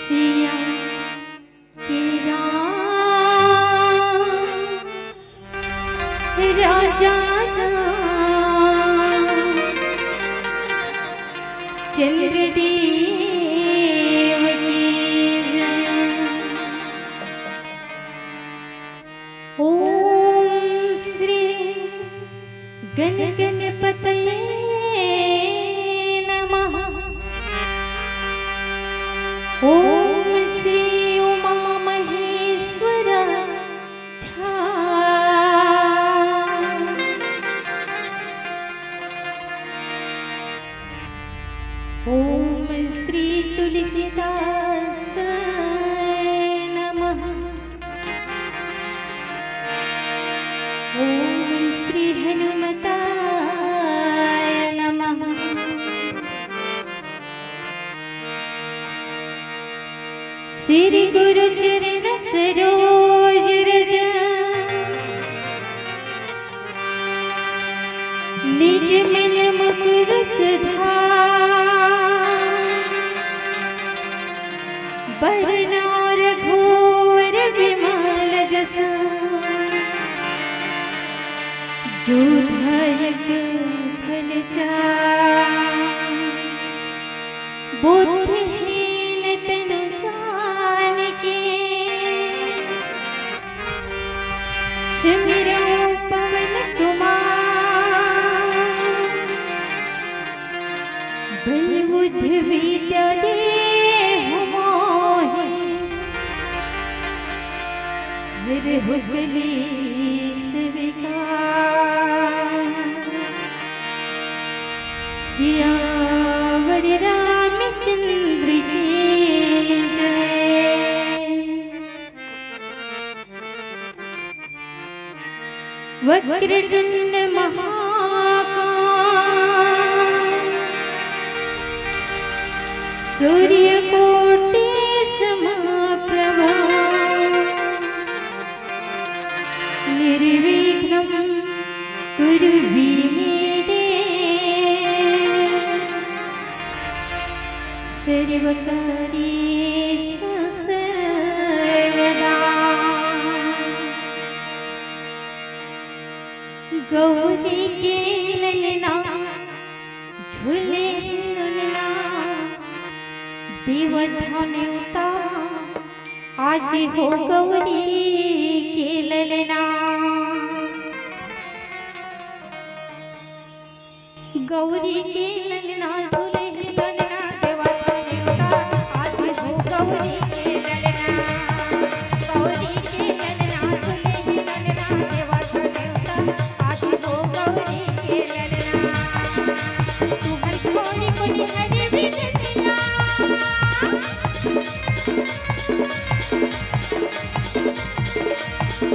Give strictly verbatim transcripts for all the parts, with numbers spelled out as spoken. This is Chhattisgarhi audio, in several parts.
सिया के राम राजा राम चंद्रदेव की जय। ओम श्री गण गणपतये नमः। ओम श्री उमा महेश्वर ध्यान। ओम श्री तुलसीदास नमः। ओम श्री हनुमताय नमः। श्री गुरु चरण सरोज रज निज मन मुकुर सुधार। बरनउँ रघुवर विमल जसु जो दायक फल चारि। बुद्धिहीन तनु जानिके सुमिरउँ पवन कुमार। बल बुद्धि विद्या देहु मोहि हरहु कलेस विकार। सियावर रामचंद्र की जय। वक्रतुंड महाकाय सूर्यकोटि समप्रभा। निर्विघ्नं कुरु मे देव सर्वकार्येषु सर्वदा। गौरी के ललना झूले ललना देवत नेवता आज हो गौरी के ललना। गौरी के ललना झूले ललना देवत नेवता आज हो गौरी के ललना। गौरी के ललना झूले ललना देवत नेवता आज हो गौरी के ललना। तुम्हर छोड़ी कोनी हरे बिटिया।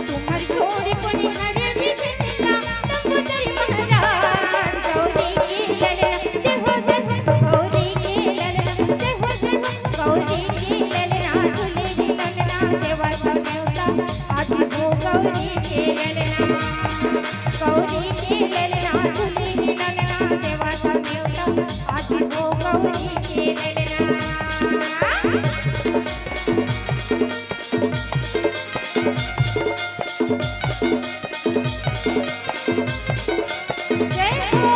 तुम्हर छोड़ी कोनी हरे बिटिया। लंबोदर महाराज गौरी के ललना। जय हो जय हो गौरी के ललना। जय हो जय हो गौरी के ललना। झूले ललना देवत नेवता आज हो गौरी के ललना। गौरी के ललना झूले ललना देवत नेवता आज हो गौरी के ललना। जय हो।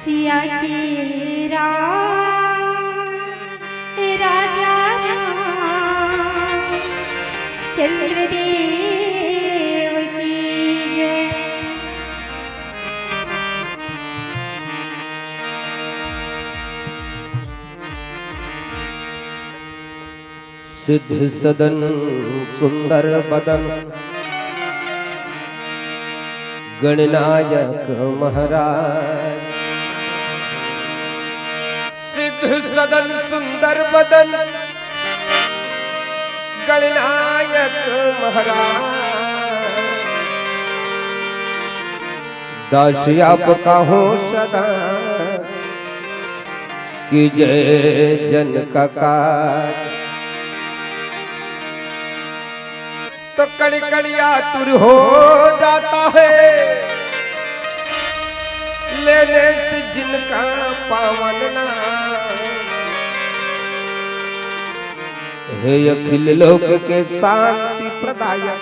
सिया के राम, राजा राम, चंद्रदेव की जय। सिद्ध सदन सुंदर बदन गणनायक महाराज। सिद्ध सदन सुंदर बदन गणनायक महाराज। दास आपका हो सदा कीजे जन का काज। तो कण कण आतुर हो जाता है लेने से जिनका पावन नाम। हे अखिल लोक के शांति प्रदायक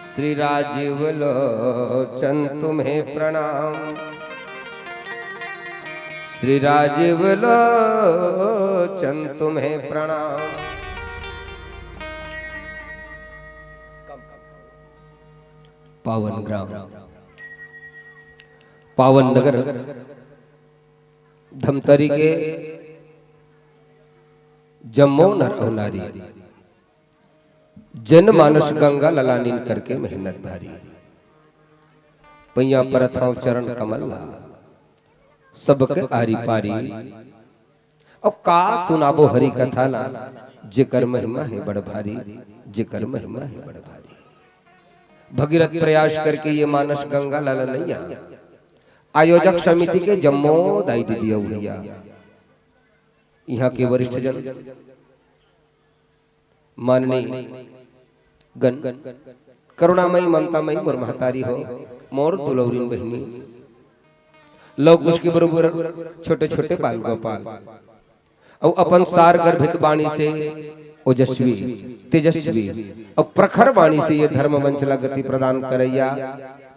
श्री राजीव लोचन तुम्हें प्रणाम। श्री राजीव लोचन तुम्हें प्रणाम। पावन ग्राम, पावन नगर धमतरी के जम्मो नर अउ नारी, जनमानस गंगा ललानिन करके मेहनत भारी। पैया परत हंव चरण कमल ला, सबके आरी पारी। अब का सुनाबो हरि कथा ला, जेकर महिमा हे बड़ भारी, जेकर महिमा हे बड़ भारी। भगीरथ प्रयास करके ये मानस गंगा लाला नैया, आयोजक समिति के जम्मो दाई दीदी अउ भैया, इहाँ के वरिष्ठ जन, माननीय गण, करुणामयी ममतामयी मोर महतारी हो, मोर दुलौरिन बहिनी, लव कुश के बरोबर छोटे छोटे बाल गोपाल, अउ अपन सार गर्भित बाणी से ओजस्वी, तेजस्वी अउ प्रखर बाणी से ये धर्म मंच ला गति प्रदान करैया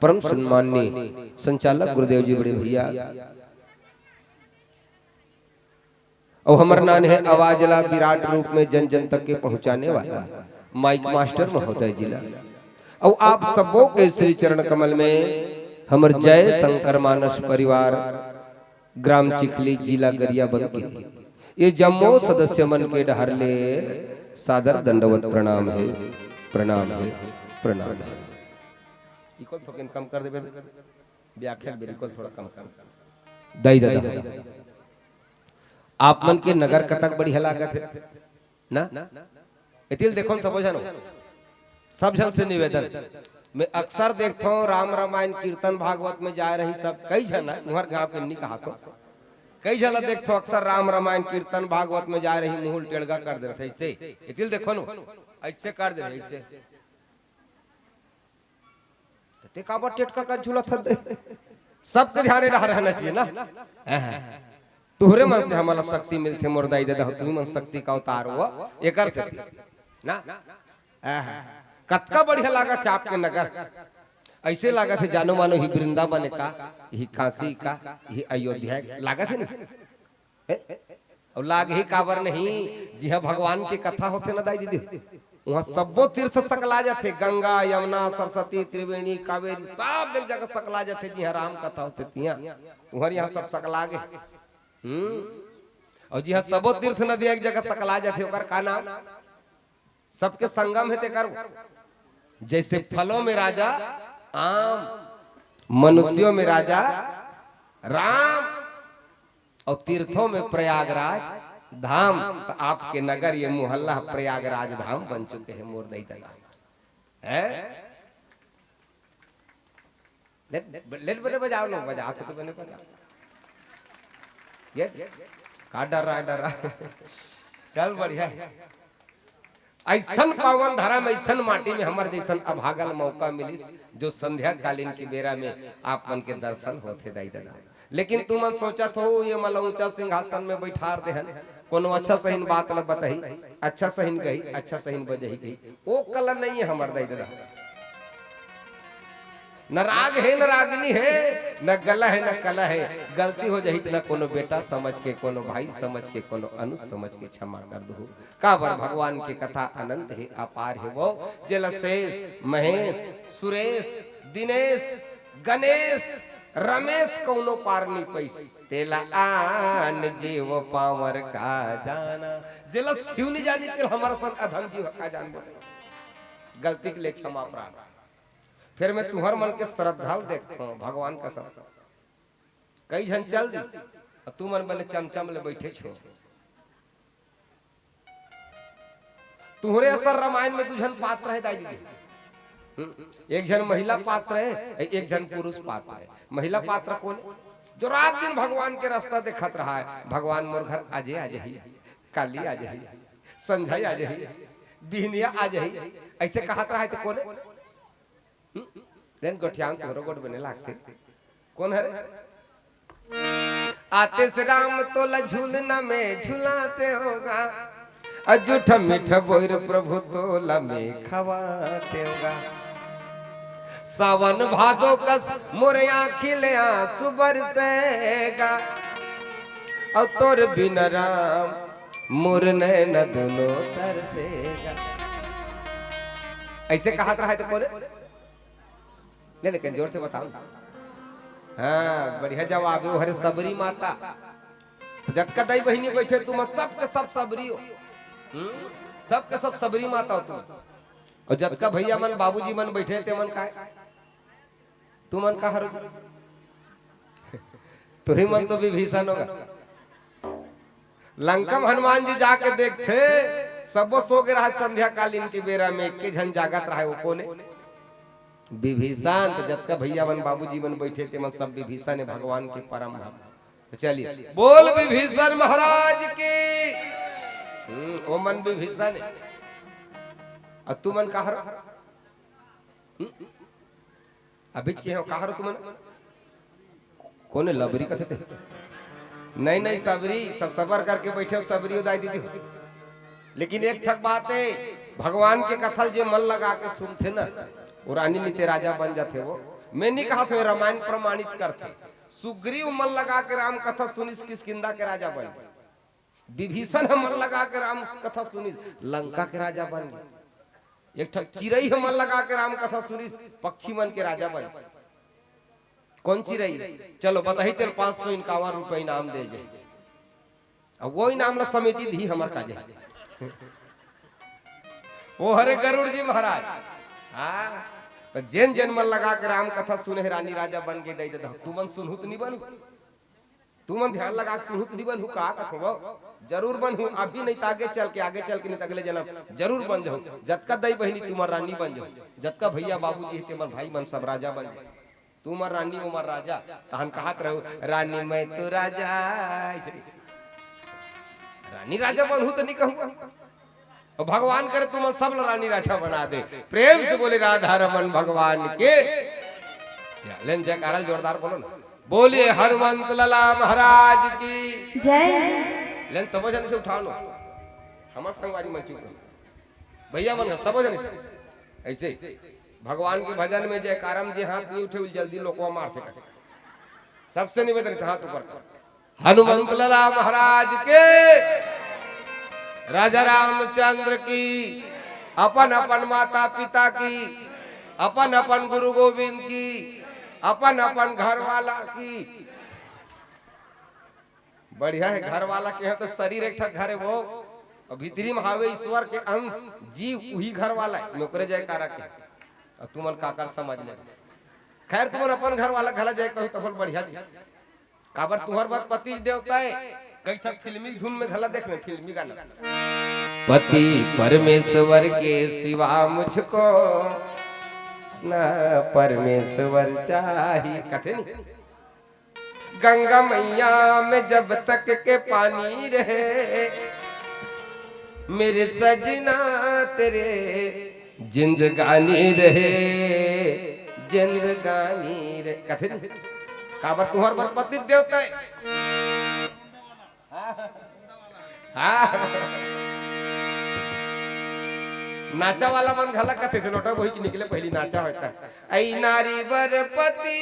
परम सम्माननीय संचालक गुरुदेव जी बड़े भैया, अउ हमर नान्हे आवाज ला विराट रूप में जन जन तक के पहुंचाने वाला माइक मास्टर महोदय जी ला, अउ आप सबो के श्री चरण कमल में हमर जय शंकर मानस परिवार, ग्राम चिखली, जिला गरियाबंद के ये जम्मो सदस्य मन के डहर ले सादर दंडवत प्रणाम हे, प्रणाम हे, प्रणाम हे। इको थोकिन कम कर देबे, व्याख्या बिल्कुल थोड़ा कम कर। दाई ददा, आप मन के नगर कतक बढ़िया लागत हे ना? एतिल देखो न सबो झन, सब झन से निवेदन, मैं अक्सर देखथों राम रामायण कीर्तन भागवत में जाए रही सब, कई झन, तुम्हर गांव के नी कहा तो, कई झन ला देखथों अक्सर राम रामायण कीर्तन भागवत में जाए रही मुंह ल टेड़गा कर दे रथे ऐसे। एतिल देखो न, ऐसे कर दे रहे ऐसे। ते काबर टेटका का झूलत हस दे? सबके ध्यान ए डहर रहना चाहिए ना। तुहरे मन से हमला शक्ति मिलथे, मोर दाई ददा, तुही मन शक्ति का अवतार हो, एकर से ना। कतका बढ़िया लागत हे आपके नगर, ऐसे लागत हे जानो मानो ही वृंदावन का, ही काशी का, ही अयोध्या लागत हे ना। हे? अउ लागही काबर नहीं, जिहां भगवान के कथा होथे ना दाई दीदी, उहां सब्बो तीर्थ सकला जाथे, गंगा, यमुना, सरस्वती, त्रिवेणी, कावेरी, सब एक जगह सकला जाथे, जिहां राम कथा होथे तिहां। उहर इहां सब सकला गे। हम्म। अउ जिहां सबो तीर्थ नदी एक जगह सकला जाथे, ओकर का नाम? सबके संगम हे तेकर। जैसे फलों में राजा आम, मनुष्यों में राजा राम, अउ तीर्थों में प्रयागराज धाम, त आपके नगर ये मोहल्ला प्रयागराज धाम बन चुके हैं मोर दई ददा। हैं? लेट, लेट बने बजाओ ना, बजाओ तो बने बजाओ। ये का डर रहा है, डर रहा है। चल बढ़िया है। ऐसन पावन धर्म, ऐसन माटी में हमर जैसन अभागल मौका मिलिस, जो संध्या कालीन की बेरा में आप मन के दर्शन होथे दाई ददा। लेकिन तुमन सोचत हो, ये मला ऊंचा सिंहासन में बैठार देहन, कोनो अच्छा सहीन बात ल बताही, अच्छा सहीन गही, अच्छा सहीन बजही गही, ओ कला नहीं है हमर दाई ददा। न राग है, न रागनी है, न गला है, न कला है। गलती हो जाही त न कोनो बेटा समझ के, कोनो भाई समझ के, कोनो अनुज समझ के क्षमा कर दो। काबर भगवान के कथा अनंत है, अपार है वो। जेला शेष, महेश, सुरेश, दिनेश, गणेश, रमेश कौनो पार नहीं पैस। तेला आन जीव पावर का जाना। जेला शिव नहीं जानी, तेला हमर सन अधम जीव का जान बोले। गलती के लिए क्षमा प्रार्थना। फिर मैं तुहर मन के श्रद्धा ल देखथों, भगवान कसम। कई झन चल दिस, अउ तुमन बने चमचम ले बैठे छो। तुहरे असर रामायण में दू झन पात्र है दाई दीदी। हम्म, एक झन महिला पात्र है, एक झन पुरुष पात्र है। महिला पात्र कौन है? जो रात दिन भगवान के रास्ता देखत रहा है, भगवान मोर घर आजे आ जाही, काली आ जाही, संझा आ जाही, बिहनिया आ जाही, ऐसे कहत रहा है तो कौन है? हम्म? लेन गोठियान तोहरो गोठ बने लागथे। कौन हरे? आतिश राम तोला झूलना में झुलाते होगा, अजूठा मीठा बोइर प्रभु तोला में खवाते होगा। सावन भादो कस मोर आँखी ले आंसू बरसेगा, और तोर बिना राम मोर नैना दोनों तरसेगा। ऐसे कहत रहा है तो बोले, नहीं, लेकिन जोर से बताओ। हाँ, बढ़िया जवाब है। हरे सबरी माता, जतका दाई बहिनी बैठे, तुम सबके सब सबरी हो। हम्म? सबके सब सबरी माता हो तुम। और जतका भैया मन, बाबूजी मन बैठे, ते मन काय? तुमन का हरो? तुही मन तो विभीषण होगा। लंका में हनुमान जी जाके देखथे, सबो सो गे रहा संध्या कालीन की बेरा में, एक झन जागत रहा, वो कोने? विभीषण। तो जतका भैया मन, बाबूजी मन बैठे, ते मन सब विभीषण है, भगवान के परम भक्त। तो चलिए, बोल विभीषण महाराज की। हम्म, वो मन विभीषण है। और तुमन का हरो? हम्म? अभी के हो, का हरो तुमन? कोने लबरी कथे ते? नहीं, नहीं, सबरी, सब सबर करके बैठे हो, सबरी उदाई दीदी हो। लेकिन एक ठक बात है, भगवान के कथा ल जे मन लगा के सुनथे ना, वो रानी नीते राजा बन जाथे। वो मैं नहीं कहा थे, रामायण प्रमाणित करथे। सुग्रीव मन लगा के राम कथा सुनिस, किष्किंधा के राजा बन। विभीषण ह मन लगा के राम कथा सुनिस, लंका के राजा बन गे। एक ठक चिरई ह मन लगा के राम कथा सुनिस, पक्षी मन के राजा बन गे। कौन चिरई? चलो बताही, तेल पाँच सौ इनकावन रुपये इनाम दे जाए। अब वो इनाम ला समिति दी हमर का जाए। वो हरे गरुड़ जी महाराज। हाँ, तो जेन जेन मन लगा के राम कथा सुने हे, रानी राजा बन के दई दे, तुमन सुनहु त नहीं बनू। तुमन ध्यान लगा के सुनहु त नहीं बनहु, का कथों वो? जरूर बनहु, अभी नहीं त आगे चल के, आगे चल के नहीं त अगले जन्म जरूर बन जाहु। जतका दाई बहिनी तुमर रानी बन जाहु, जतका भैया बाबूजी हे तेमर भाई मन सब राजा बन जाहु। तुमर रानी ओमर राजा, तहन कहत रहू, "रानी मैं तो राजा।" ऐसे रानी राजा बनहु त नहीं कहूँगा। और भगवान करे तुमन सब ला रानी राजा बना दे। प्रेम से बोले राधा रमन भगवान के। या, लेन जयकारा जोरदार बोलो ना। बोलिए हनुमंत लाला महाराज की। जय। लेन सबो झन से उठाओ ना। हमर संगवारी मन चुप रहो। भैया मन सबो झन से। ऐसे भगवान के भजन में जयकारा में जे हाथ नहीं उठे, उल जल्दी लोकवा मारथे। सबसे निवेदन से हाथ ऊपर कर। हनुमंत लाला महाराज के, राजा रामचंद्र की, अपन अपन माता पिता की, अपन अपन गुरु गोविंद की, अपन अपन घर वाला की। बढ़िया है, घर वाला के है तो शरीर एक ठक घर है वो, और भीतरी में हावे ईश्वर के अंश, जीव उही घर वाला है। नौकरे जयकारा के, और तुमन काकर समझ ले। खैर, तुमन अपन घर वाला घला जाए कहू तो बोल बढ़िया जी। काबर तुहर बर पति देवता है, कई ठा फिल्मी धुन में घला देख ले, फिल्मी गाना। पति परमेश्वर के सिवा मुझको ना परमेश्वर चाहिए, कथे नहीं। गंगा मैया में जब तक के पानी रहे, मेरे सजना तेरे जिंदगानी रहे, जिंदगानी रे। कथे नहीं, काबर तुंहर बर पति देवता हे। हाँ। नाचा वाला मन घला कथे से लोटा बोही के निकले, पहली नाचा होता। ऐ नारी बर पति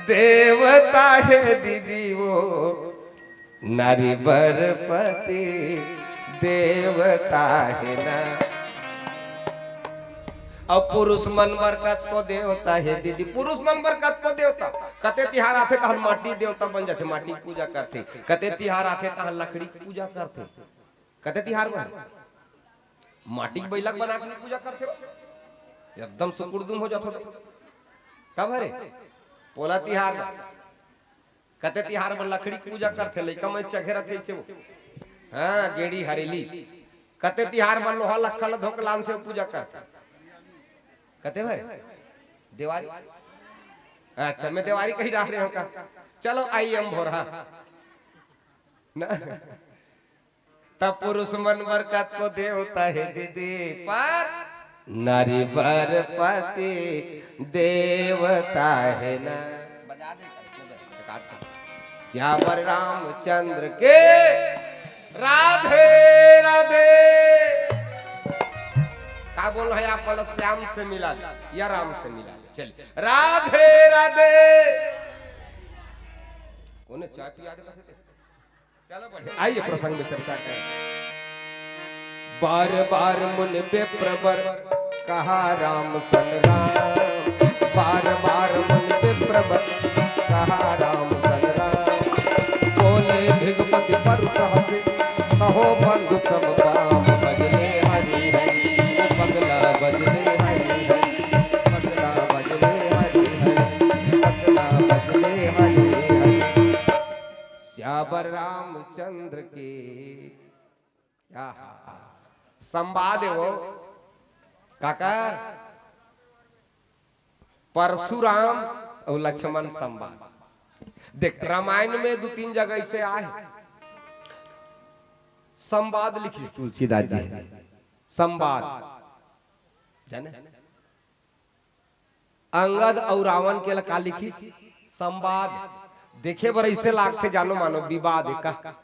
देवता हे दीदी वो, नारी बर पति देवता हे ना। अउ पुरुष मन बर कतको देवता हे दीदी, पुरुष मन बर कतको देवता। कते तिहार आथे तहन माटी देवता बन जाथे, माटी के पूजा करथे। कते तिहार आथे तहन लकड़ी के पूजा करथे। कते तिहार बर माटी के बइला के बना के पूजा करथे, एकदम सुकुरदुम हो जाथे। कब हरे? पोला तिहार बर। कते तिहार बर लकड़ी के पूजा करथे, लइका मन चघे रथे अइसे वो। हाँ, गेड़ी हरेली। कते तिहार बर लोहा लक्कड़ धोक लानथे, पूजा करथे। कते बर? देवारी। अच्छा, मैं देवारी कही डारे हंव का। चलो, आई एम भोरहा। ना। त पुरुष मन बर कतको देवता हे दीदी, पर नारी बर पति देवता हे ना। सियावर रामचंद्र के राधे राधे। का बोल है आप, बोलो, श्याम से मिला दे या राम से मिला दे। चल, राधे राधे। कोने चाय पिया दे? चलो बढ़िया, आइए प्रसंग में चर्चा करें। बार बार मुनि विप्र वर कहा राम सन राम, बार बार मुनि विप्र वर कहा राम सन राम। बोले भृगुपति परु सहस कहो बंधु तब काम। भजले हरि हरि पगला, भजले हरि हरि पगला, भजले हरि हरि पगला, भजले हरि हरि। सियावर रामचंद्र के। आहा। संवाद हे वो, काकर? परशुराम अउ लक्ष्मण संवाद। देख, रामायण में दू तीन जगह अइसे आय हे, संवाद लिखिस तुलसीदास जी हे। संवाद, जाने? अंगद अउ रावण के ला का लिखिस? संवाद। देखे बर अइसे लागथे, जानो मानो विवाद हे का?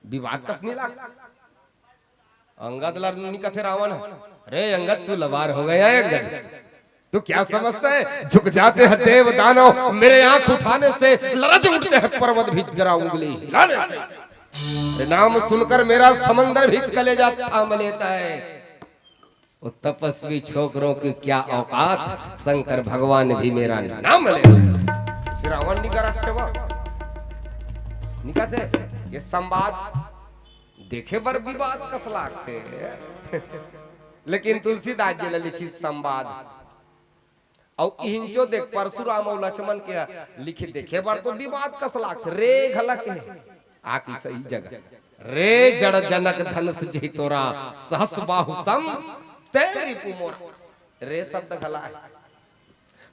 विवाद कस नहीं लागथे। अंगद ला नहीं कथे रावण ह, "रे अंगद, तू लबार हो गया है अंगद, तू क्या समझता है? झुक जाते हैं देव दानव मेरे आंख उठाने से, लरज उठते हैं पर्वत भी जरा उंगली हिलाने से। तेरे नाम सुनकर मेरा समंदर भी कलेजा थाम लेता है। वो तपस्वी छोकरों की क्या औकात, शंकर भगवान भी मेरा नाम ले।" श्री रावण नहीं करस थे वो, नहीं कहते ये संवाद देखे बर विवाद कस लागथे। लेकिन तुलसीदास जी ने लिखित संवाद, अउ इहिंचो देख, परशुराम अउ लक्ष्मण के लिखे देखे बर तो विवाद कस लागथे। रे घलक हे, आके सही जगह। रे जड़ जनक धनुष जहि तोरा, सहस बाहु सम ते रिपु मोरा। रे शब्द घला हे।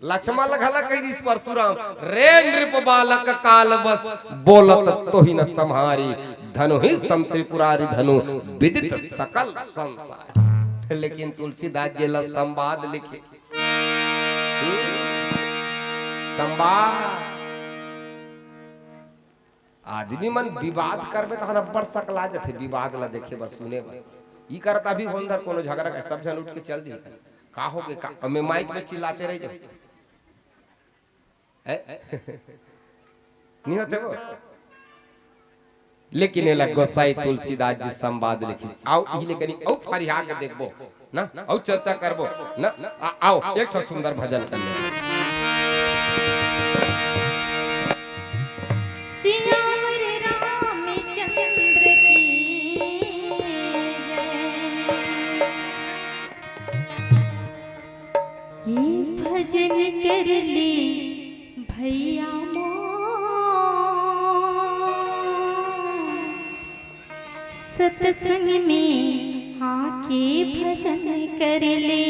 लक्ष्मण ल घला कहि दिस परशुराम, "रे नृप बालक काल बस, बोलत तोहि न सम्हारी, धनु ही सम त्रिपुरारी धनु, विदित सकल संसारी।" लेकिन तुलसीदास जी ला संवाद लिखे। संवाद। आदमी मन विवाद करबे तहन अब्बड़ सकला जथे, विवाद ला देखे बर, सुने बर। ई करत अभी होन धर कोनो झगड़ा का, सब झन उठ के चल दिही। का हो गे का? अउ मैं माइक में चिल्लाते रह जाहूं। हैं? नहीं होथे वो। लेकिन एला गोसाई तुलसीदास जी संवाद लिखिस। आओ, इही ले कनी अउ फरिहा के देखबो ना, अउ चर्चा करबो ना। आ-, आओ, एक ठो सुंदर भजन कर ले। सियावर रामचंद्र की जय। ये भजन कर ले भैया मोर। सत्संग में आके भजन कर ले।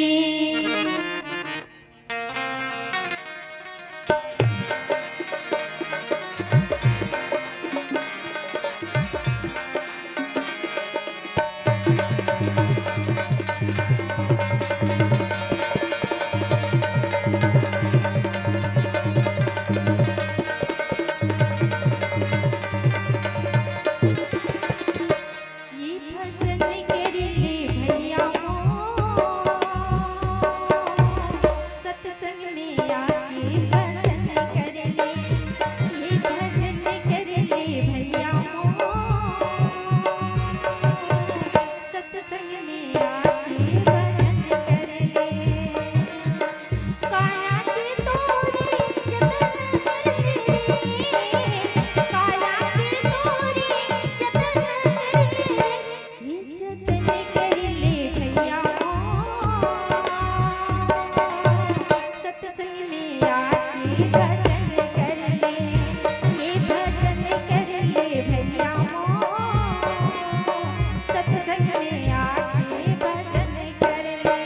ये भजन कर ले भैया मोर, सत्संग में आके भजन कर ले। ये भजन कर ले भैया मोर, सत्संग में आके भजन कर ले। काया के तोरे जतन कर ले रे, काया के तोरे जतन कर ले रे, ये जतन कर ले भैया मोर। सत्संग में आके भजन कर ले, ये भजन कर ले भैया मोर। सत्संग में आके भजन कर ले।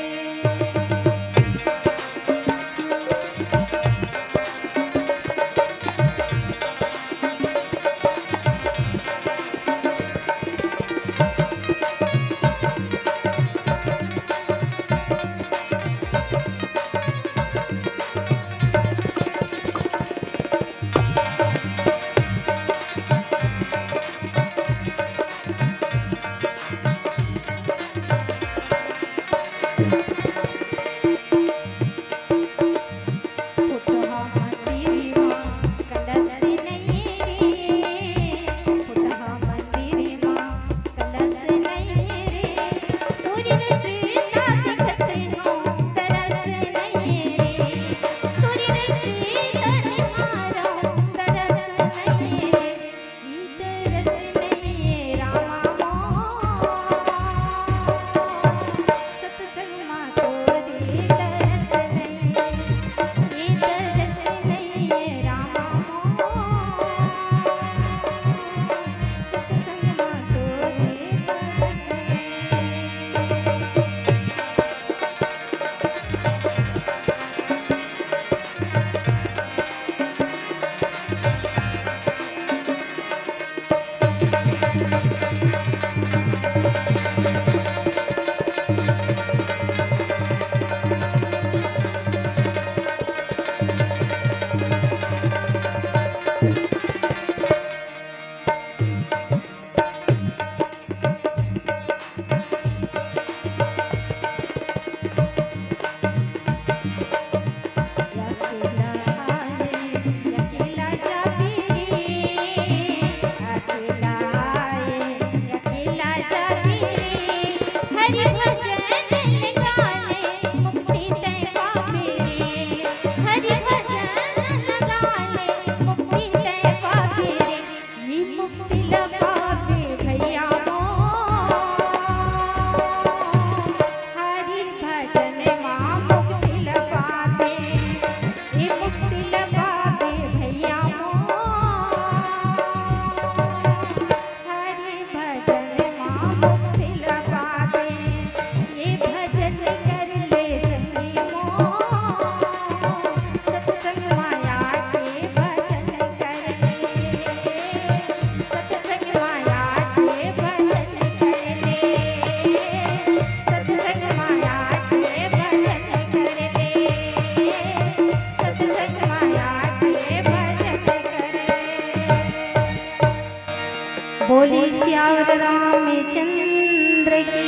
बोले सियावर रामचंद्र की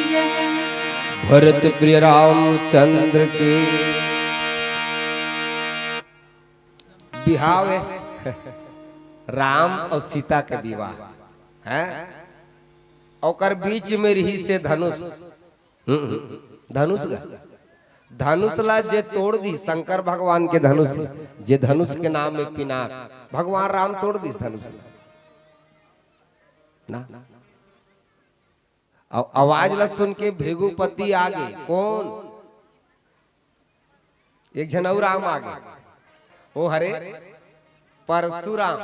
जय। भरत प्रिय रामचंद्र की। बिहाव हे। राम अउ सीता के विवाह हे। ओकर बीच में रहिसे धनुष। हम्म, धनुष गा। धनुष ला जे तोड़ दिस, शंकर भगवान के धनुष हे, जे धनुष के नाम हे पिनाक, भगवान राम तोड़ दिस धनुष ला। ना। अउ आवाज ला सुन के भृगुपति आगे। कोन? एक झन अउ राम आगे। ओ हरे परशुराम।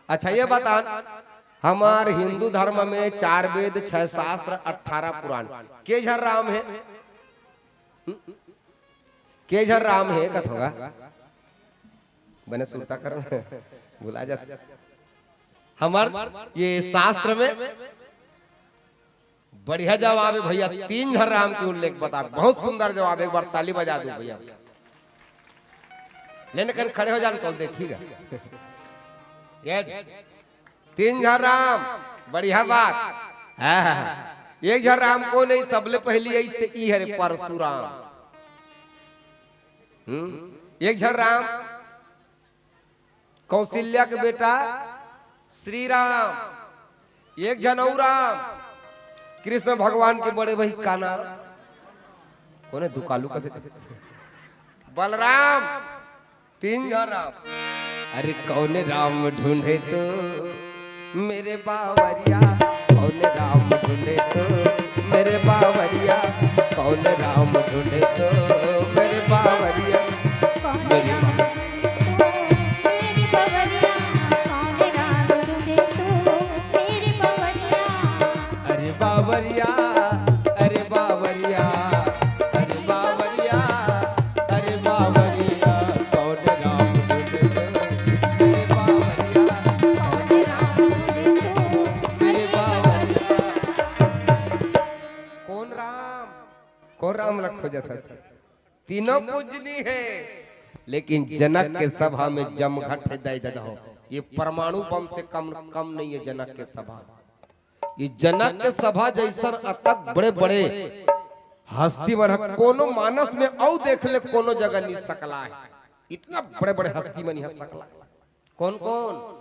अच्छा, ये बता, हमार हिंदू धर्म में चार वेद, छह शास्त्र, अठारह पुराण। के झन राम हे? के झन राम हे कथों गा? बने सुरता कर, भुला जात। हमार ये शास्त्र में बढ़िया जवाब हे भैया, तीन झन राम के उल्लेख बता। बहुत सुंदर जवाब, एक बार ताली बजा दो भैया। लेने कर खड़े हो जान तो देखिएगा। ये तीन झन राम, बढ़िया बात। हाँ, एक झन राम को नहीं, सबले पहली आई ते ई हरे परशुराम। हम्म, एक झन राम, कौशल्या के बेटा श्री राम, एक झन अउ राम, कृष्ण भगवान के बड़े भाई काना, कोने दुकालू कथे, बलराम, तीन झन राम। अरे कौन राम ढूंढे तो मेरे बावरिया, कौन राम ढूंढे तो मेरे बावरिया, कौन राम ढूंढे तो मेरे बावरिया। मेरे बा- मेरी बवरिया, कौन राम तुझे तू, मेरी बवरिया। अरे बावरिया, अरे बावरिया, अरे बावरिया, अरे बावरिया, कौन राम तुझे तू, अरे बावरिया, कौन राम तुझे तू, अरे बावरिया। कौन राम, कौन राम ला खोजत हस? तीनों पूजनीय हे, लेकिन जनक के सभा में जमघट हे दई ददा हो। ये परमाणु बम से कम, कम नहीं हे जनक के सभा। ये जनक के सभा जैसन अतक बड़े-बड़े हस्ती मन ह कोनो मानस में अउ देख ले कोनो जगह नहीं सकला हे। इतना बड़े-बड़े हस्ती मन इहाँ सकला हे। कौन-कौन?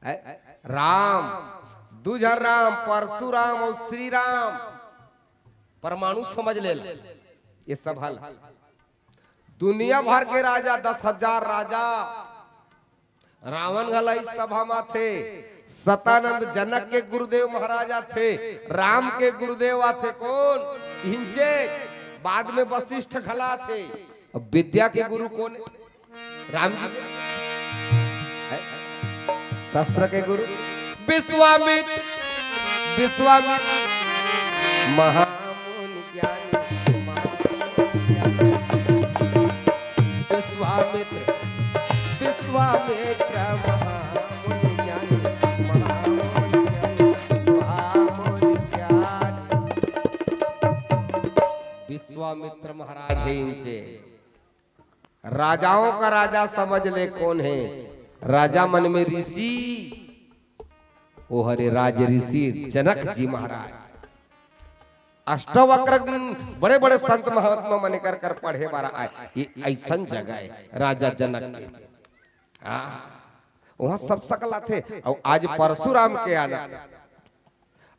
ऐ, राम, दू झन राम, परशुराम अउ श्री राम। परमाणु समझ ले ला, ये सभा ला। दुनिया भर के राजा, दस हजार राजा, रावण घला इस सभा में थे। सतानंद जनक के गुरुदेव महाराज आथे, राम के गुरुदेव आथे। कौन? इंचे। बाद में वशिष्ठ घला थे। अब विद्या के गुरु कौन? राम जी के, है? शस्त्र के गुरु विश्वामित्र, विश्वामित्र महामुनि ज्ञानी, महामुनि ज्ञानी। विश्वामित्र, विश्वामित्र महामुनि ज्ञानी, महामुनि ज्ञानी, महामुनि ज्ञानी। विश्वामित्र महाराज हे इंचे। राजाओं का राजा समझ ले कौन हे? राजा मन में ऋषि, ओ हरे राज ऋषि जनक जी महाराज। अष्टावक्र बड़े-बड़े संत महात्मा मन कर कर पढ़े बर आए। ये ऐसन जगह हे राजा जनक के। हाँ, वहाँ सब सकल आथे। अउ आज परशुराम के आना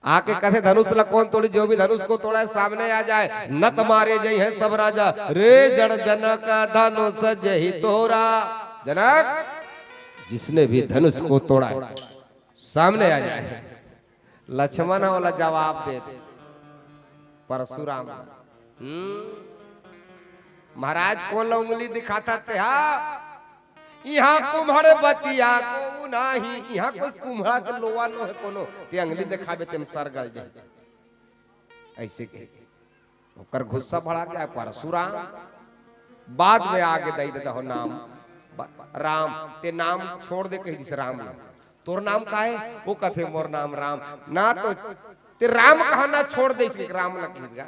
आके कथे, "धनुष ला कौन तोड़ी? जो भी धनुष को तोड़ा है, सामने आ जाए, नत मारे जइहैं सब राजा। रे जड़ जनक धनुष जही तोड़ा।" जनक, जिसने भी धनुष को तोड़ा है, सामने आ जाए। लक्ष्मण ह ओला जवाब देत, परशुराम। हम्म, महाराज कोन ला उंगली दिखाथा तेहा? इहाँ कुम्हड़ बतिया को नाही, इहाँ कोई कुम्हड़ा के लोवा नो हे कोनो, ते अंगली देखाबे तेम सर गल जाही। ऐसे कहे, ओकर गुस्सा भड़क जाए, परशुराम। बाद में आगे दई दे दहो नाम, ब-, राम, ते नाम छोड़ दे कही दिस राम ला। तोर नाम का हे? वो कथे मोर नाम राम। ना तो ते राम कहना छोड़ दे, इसके राम ला किस गा।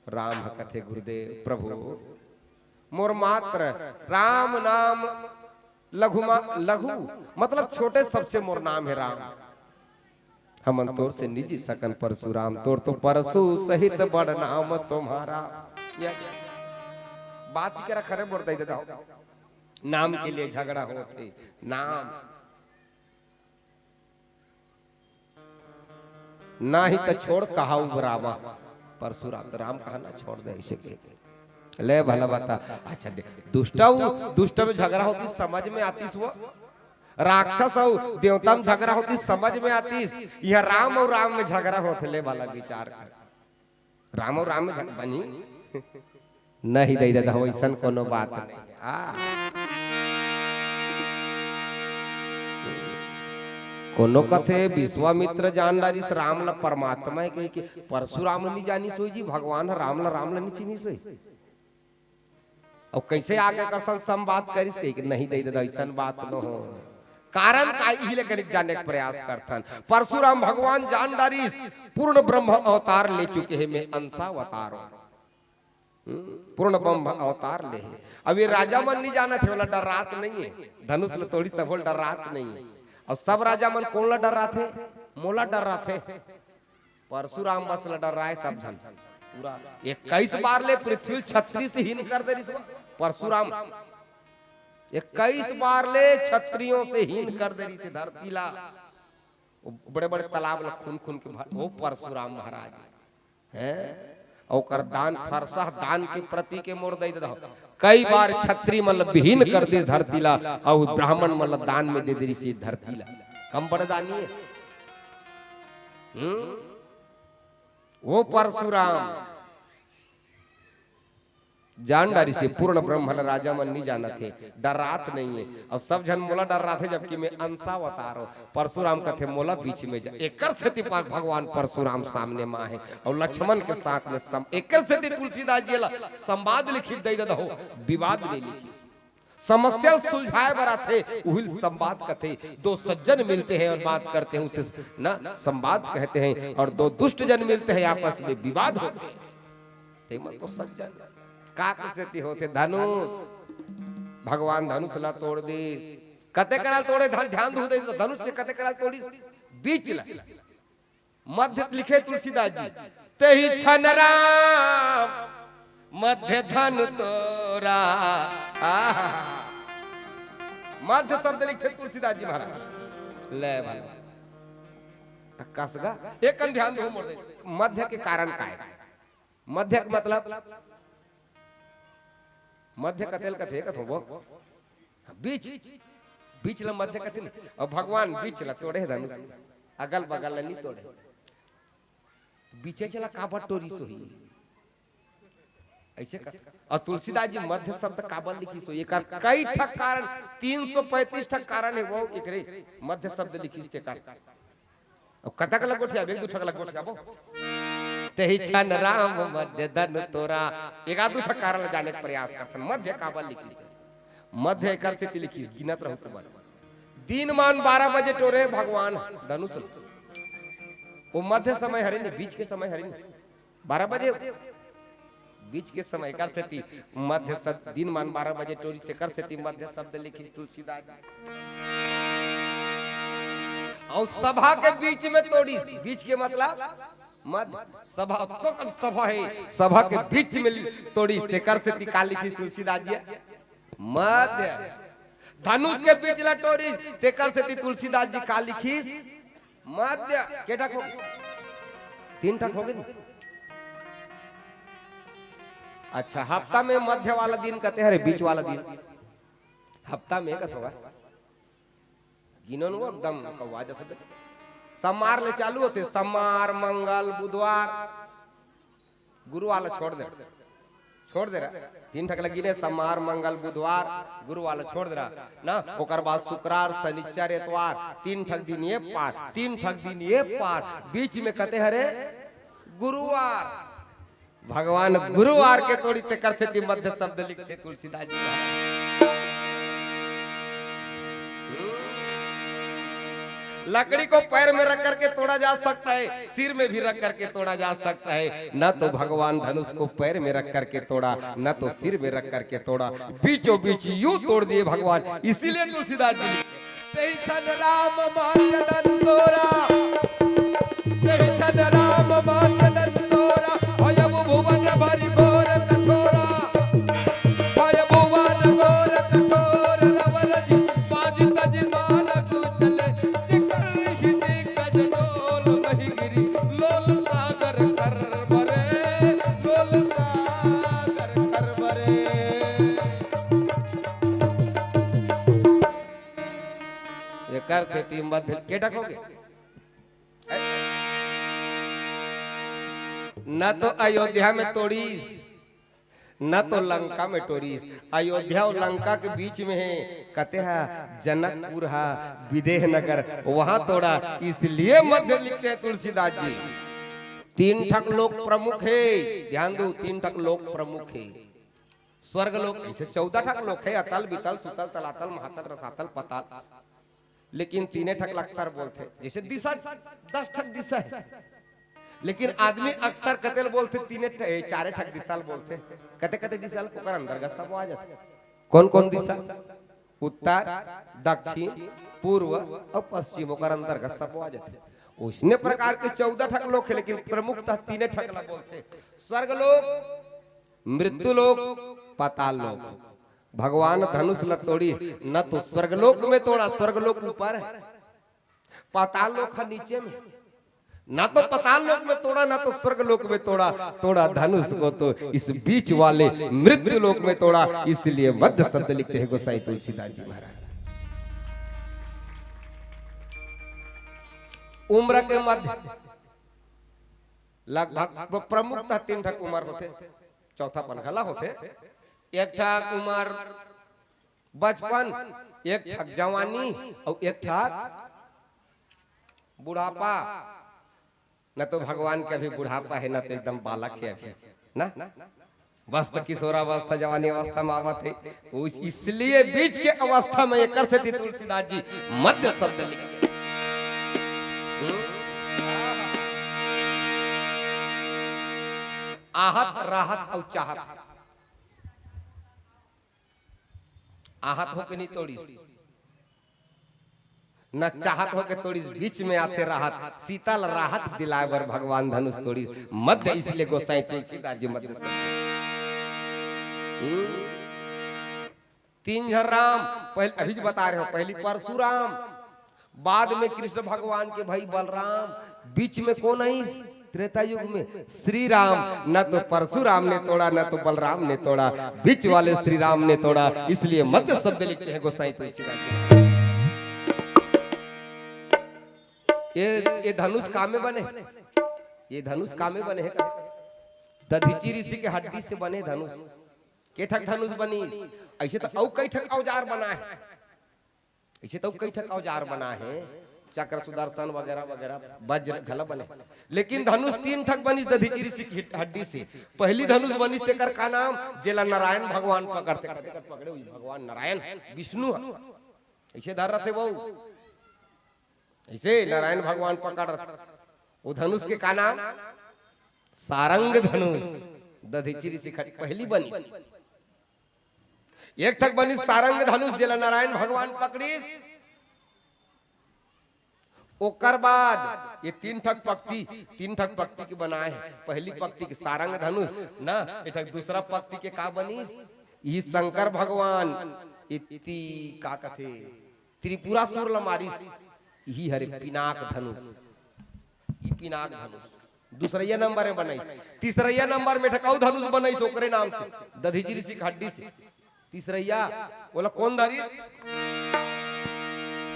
राम ह कथे, "गुरुदेव, प्रभु, मोर मात्र राम नाम लघु मा-, लघु मतलब छोटे सबसे मोर नाम हे राम। हमन तोर से निजी सकन परशुराम, तोर तो परशु सहित बड़ नाम तुम्हारा।" या बात करा खरे मोर दई ददा हो। नाम के लिए झगड़ा होथे, नाम नाही त छोड़ कहा उबरावा। परशुराम त राम कहा ना छोड़ दे ऐसे के। ले भला बता। अच्छा दे, दुष्ट अउ दुष्ट में झगड़ा होतिस समझ में आतिस वो। राक्षस अउ देवता में झगड़ा होतिस समझ में आतिस। इहाँ राम अउ राम में झगड़ा होथे, ले भला विचार कर। राम अउ राम में झगड़ा बनी? नहीं दई ददा हो, ऐसन कोनो बात नहीं। आ। कोनो कथे विश्वामित्र जान डारिस राम ला परमात्मा हे कहिके, परशुराम नी जानिस होही जी, भगवान ह राम ला, राम ला नी चिनिस होही। अउ कइसे आगे कर संग संवाद करिस कहिके, नहीं दई ददा, अइसन बात न हो। कारण का इही ले कनिक जाने के प्रयास करथन। परशुराम भगवान जान डारिस, पूर्ण ब्रह्म अवतार ले चुके हे, मैं अंशावतार हूँ। हम्म, पूर्ण ब्रह्म अवतार ले हे। अब ये राजा मन नहीं जानत हे, ओला डर्रात नहीं हे। धनुष ल तोड़िस तभो ल डर्रात नहीं हे। अब सब राजा मन कोन ला डर्राथे? मोला डर्राथे। परशुराम बस ल डर्राय सब झन। पूरा इक्कीस बार ले पृथ्वी ल छत्री से हीन कर दे रिहिस परशुराम। इक्कीस बार ले छत्रियों से हीन कर दे रिहिस धरती ला। वो बड़े-बड़े तालाब ला खून-खून के भर, वो परशुराम महाराज। हैं? ओकर दान फरसा दान के प्रतीक ए मोर दई ददा हो। कई बार छत्री मन ल विहीन कर दिस धरती ला, अउ ब्राह्मण मन ल दान में दे दे रिहिस धरती ला। कम बड़े दानी हे? हम्म? वो परशुराम जान डारिस हे पूर्ण ब्रह्म ल राजा मन नी जानत हे, डर्रात नहीं हे। अउ सब झन मोला डर्राथे, जबकि मैं अंशावतार हूँ। परशुराम कथे, "मोला बीच में जा।" एकर सेती पर भगवान परशुराम सामने म आहे अउ लक्ष्मण के साथ में सम-, एकर सेती तुलसीदास जी ला संवाद लिखिस दई ददा हो, विवाद नहीं लिखिस। समस्या सुलझाए बर आथे, उही ल संवाद कथे। दो सज्जन मिलते हैं और बात करते हैं, उसे ना संवाद कहते हैं, और दो दुष्ट जन मिलते हैं, आपस में विवाद होते हैं। ते मन तो सज्जन का के सेती होथे धनुष, भगवान धनुष ला तोड़ दिस। कते करा ल तोड़े धन-, ध्यान दू दे तो धनुष के कते करा ल तोड़िस? बीच ला। मध्य लिखे तुलसीदास जी, "तेहि छन राम मध्य धनु तोरा।" आहा। मध्य शब्द लिखे तुलसीदास जी महाराज। ले भला। त कसगा, एक कन ध्यान दो मोर दे। मध्य के कारण का हे? मध्य के मतलब, मध्य कते ल कथे कथों वो? बीच, बीच ल मध्य कथे न। अउ भगवान बीच ल तोड़े हे धनुष, अगल बगल ल नी तोड़े। बीचे च ल काबर टोरिस होही? अइसे कथे। अउ तुलसीदास जी मध्य शब्द काबर लिखिस होही? एकर कई ठक कारण, तीन सौ पैंतीस ठक कारण हे वो एकरे मध्य शब्द लिखिस तेकर। अब कतक ल गोठियाबो, एक दू ठक ल गोठियाबो। "तेहि छन राम मध्य धनु तोरा।" एक आध दू ठक कारण ल जाने के प्रयास करथन, मध्य काबर लिखिस? मध्य एकर सेती लिखिस, गिनत रहू तुमन। दिन मान बारह बजे टोरे भगवान धनुष ल। वो मध्य समय हरे नी, बीच के समय हरे नी। बारह बजे बीच के समय, एकर सेती मध्य शब्द, दिन मान बारह बजे टोरिस, तेकर सेती मध्य शब्द लिखिस तुलसीदास जी। अउ सभा के बीच में तोड़िस, बीच के मतलब मध्य, सभा तो सभा हे, सभा के बीच में तोड़िस, तेकर सेती का लिखिस तुलसीदास जी? मध्य। धनुष के बीच ल टोरिस, तेकर सेती तुलसीदास जी का लिखिस? मध्य। के ठक हो गे? तीन ठक हो गे नी? अच्छा, हफ्ता में मध्य वाला दिन कते हरे, बीच वाला दिन? हफ्ता में कत होगा? गिनो न वो एकदम कौवा जाथे बे। समार ले चालू होथे, समार, मंगल, बुधवार। गुरुवार ल छोड़ दे, छोड़ दे रे। तीन ठक ल गिने, समार, मंगल, बुधवार, गुरुवार ल छोड़ दे रे ना। ओकर बाद शुक्रार, शनिचर, एतवार, तीन ठक दिन ये पार, तीन ठक दिन ये पार, बीच में कते हरे? गुरुवार। भगवान गुरुवार के तोड़िस, तेकर सेती मध्य शब्द लिखथे तुलसीदास जी महाराज। लकड़ी को पैर में रख करके तोड़ा जा सकता है, सिर में भी रख करके तोड़ा जा सकता है। न तो भगवान धनुष को पैर में रख करके तोड़ा, न तो सिर में रख करके तोड़ा, बीचों बीच यूं तोड़ दिए भगवान। इसीलिए तुलसीदास जी लिखे, "तेहि छन राम मध्य धनु तोरा, तेहि छन राम मध्य धनु तोरा, भयउ भुवन भरि घोर कठोरा।" भय भुवन घोर कठोर रवर जी, बाजि तजि मारगु चले, जेकर हित गज डोल महि गिरि, लोल सागर खरबरे, लोल सागर खरबरे। एकर सेती मध्य के ठक हो गे? न तो अयोध्या में तोड़िस, न तो लंका में टोरिस, अयोध्या अउ लंका के बीच में हे, कते हा जनकपुर हा, विदेह नगर, वहां तोड़ा, इसलिए मध्य लिखते हैं तुलसीदास जी। तीन ठक लोक प्रमुख हे, ध्यान दो, तीन ठक लोक प्रमुख हे। स्वर्ग लोक, ऐसे चौदह ठक लोक हे, अतल, वितल, सुतल, तलातल, महातल, रसातल, पताल। लेकिन तीने ठक ल अक्सर बोलथे, जैसे दिशा दस ठक दिशा हे, लेकिन आदमी अक्सर कतेल बोलथे? तीने ठ-, ए, चारे ठक दिशा ल बोलथे। कते कते दिशा ल ओकर अंतर्गत सब आ जाथे। कौन कौन दिशा? उत्तर, दक्षिण, पूर्व अउ पश्चिम, ओकर अंतर्गत सब आ जाथे। उसने प्रकार के चौदह ठक लोक हे, लेकिन प्रमुखतः तीने ठक ल बोलथे, स्वर्ग लोक, मृत्यु लोक, पाताल लोक। भगवान धनुष ल तोड़ी, न तो स्वर्ग लोक में तोड़ा, स्वर्ग लोक ऊपर हे, पाताल लोक ह नीचे में, ना तो पाताल लोक में तोड़ा, ना तो स्वर्ग लोक में तोड़ा, तोड़ा धनुष को तो इस बीच वाले मृत्यु लोक में तोड़ा। इसलिए मध्य शब्द लिखते हैं गोसाई तुलसीदास जी महाराज। उम्र के मध्य लगभग प्रमुखतः तीन ठक उम्र होथे, चौथापन घला होथे। एक ठक उम्र बचपन, एक ठक जवानी अउ एक ठक बुढ़ापा। न तो भगवान के अभी बुढ़ापा हे, न तो एकदम बालक हे अभी, ना? बस तो किशोरावस्था, जवानी अवस्था में आवत हे। उस, इसलिए बीच के अवस्था में एकर सेती तुलसीदास जी मध्य शब्द लिख दे। हम्म? आहत, राहत अउ चाहत। आहत होके नहीं तोड़िस, न चाहत होके तोड़िस, बीच में आथे राहत, सीता ल राहत दिलाए बर भगवान धनुष तोड़िस। मध्य, इसलिए गोसाई तुलसीदास जी मध्य शब्द। हम्म। तीन झन राम, पहले अभी जो बता रहे हो, पहली परशुराम, बाद में कृष्ण भगवान के भाई बलराम, बीच में कौन आइस? त्रेता युग में श्री राम। न तो परशुराम ने तोड़ा, न तो बलराम ने तोड़ा, बीच वाले श्री राम ने तोड़ा। इसलिए मध्य शब्द लिखते हैं गोसाई तुलसीदास जी। ये, ये धनुष कामे बने, ये धनुष कामे बने हे का? दधीचि ऋषि के हड्डी से बने धनुष। के ठक धनुष बनी? ऐसे तो अउ कई ठक औजार बना हे, ऐसे तो कई ठक औजार बना हे, चक्र, सुदर्शन वगैरह वगैरह, वज्र घला बने। लेकिन धनुष तीन ठक बनिस दधीचि ऋषि के हड्डी से। पहली धनुष बनिस तेकर का नाम? जेला नारायण भगवान पकड़थे, कते कर पकड़े हुई भगवान नारायण, विष्णु ह। ऐसे धर रथे वो, ऐसे नारायण भगवान पकड़ रथे। वो धनुष के का नाम? सारंग धनुष। दधीचि ऋषि के पहली बनिस। एक ठक बनिस सारंग धनुष, जेला नारायण भगवान पकड़िस। ओकर बाद ये तीन ठक पक्ति, तीन ठक पक्ति के बनाए हे। पहली पक्ति के सारंग धनुष ना, एक ठक दूसरा पक्ति के का बनिस? ये शंकर भगवान इति का कथे, त्रिपुरासुर ल मारिस, इही हरे पिनाक धनुष। ई पिनाक धनुष दूसरैया नंबर में बनाइस। तीसरैया नंबर में ठक अउ धनुष बनाइस ओकरे नाम से, दधीचि ऋषि के हड्डी से। तीसरैया, ओला कोन धरिस?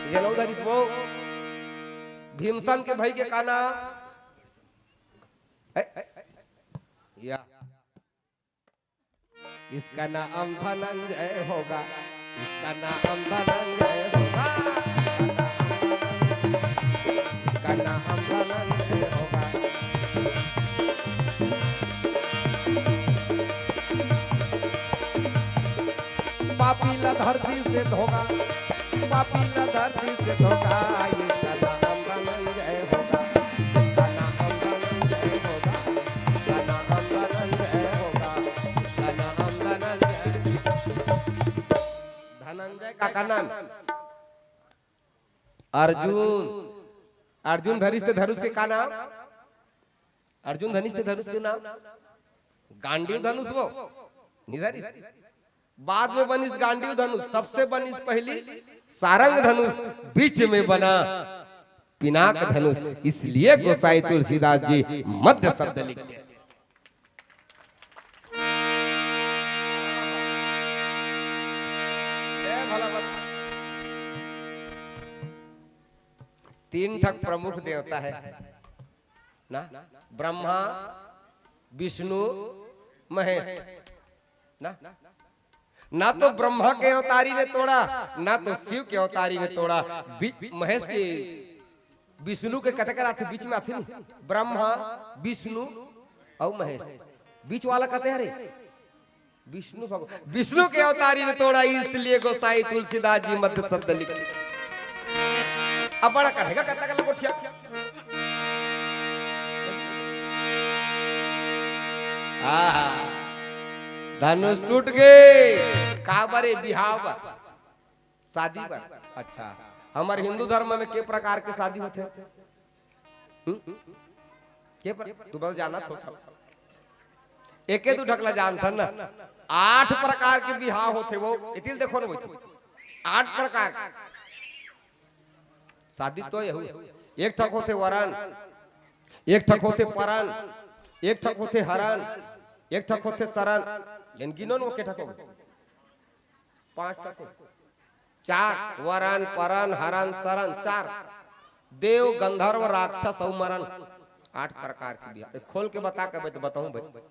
ये नौ धरिस वो। भीमसेन के भाई के का नाम? ए, ए, या। इसका नाम धनंजय होगा, इसका नाम धनंजय होगा, इसका नाम धनंजय होगा। पापी ला धरती से धोगा, पापी ला धरती से धोगा, इसका नाम धनंजय होगा, इसका नाम धनंजय होगा, इसका नाम धनंजय होगा, इसका नाम धनंजय। धनंजय का, का नाम? अर्जुन। अर्जुन धरिस ते धनुष के का नाम? अर्जुन धरिस ते धनुष के नाम? गांडीव धनुष वो। नहीं धरिस। बाद में बनिस गांडीव धनुष, सबसे बनिस पहली सारंग धनुष, बीच में बना पिनाक धनुष। इसलिए गोसाई तुलसीदास जी मध्य शब्द लिख दे। ए भला बता। तीन ठक प्रमुख देवता हे ना, ब्रह्मा, विष्णु, महेश। ना, ना तो ब्रह्मा के अवतारी ने तोड़ा, ना तो शिव के अवतारी ने तोड़ा। बी-, महेश के, विष्णु के कते कराथे, बीच में आथे नहीं। ब्रह्मा, विष्णु अउ महेश, बीच वाला कते हरे? विष्णु भगवान। विष्णु के अवतारी ने तोड़ा, इसलिए गोसाई तुलसीदास जी मध्य शब्द लिखे। अब बड़ा करेगा कत्ता का लंगोटिया। आहा, धनुष टूट गे। का बरे? बिहाव बर, शादी बर। अच्छा, हमर हिंदू धर्म में के प्रकार के शादी होथे? हम्म? के प्र-, तू बस जानत हो सब। एके दू ठकला जानथन ना। आठ प्रकार के बिहाव होथे वो। एतिल देखो ना वो। आठ प्रकार के। शादी तो यहू। एक ठक होथे वरन, एक ठक होथे परन, एक ठक होथे हरन, एक ठक होथे सरन। लेकिन गिनो न वो के ठक हो? पांच ठक हो। चार, वरन, परन, हरन, सरन, चार। देव, गंधर्व, राक्षस अउ मरन। आठ प्रकार के बिहाव। खोल के बता के तो बताऊं भाई।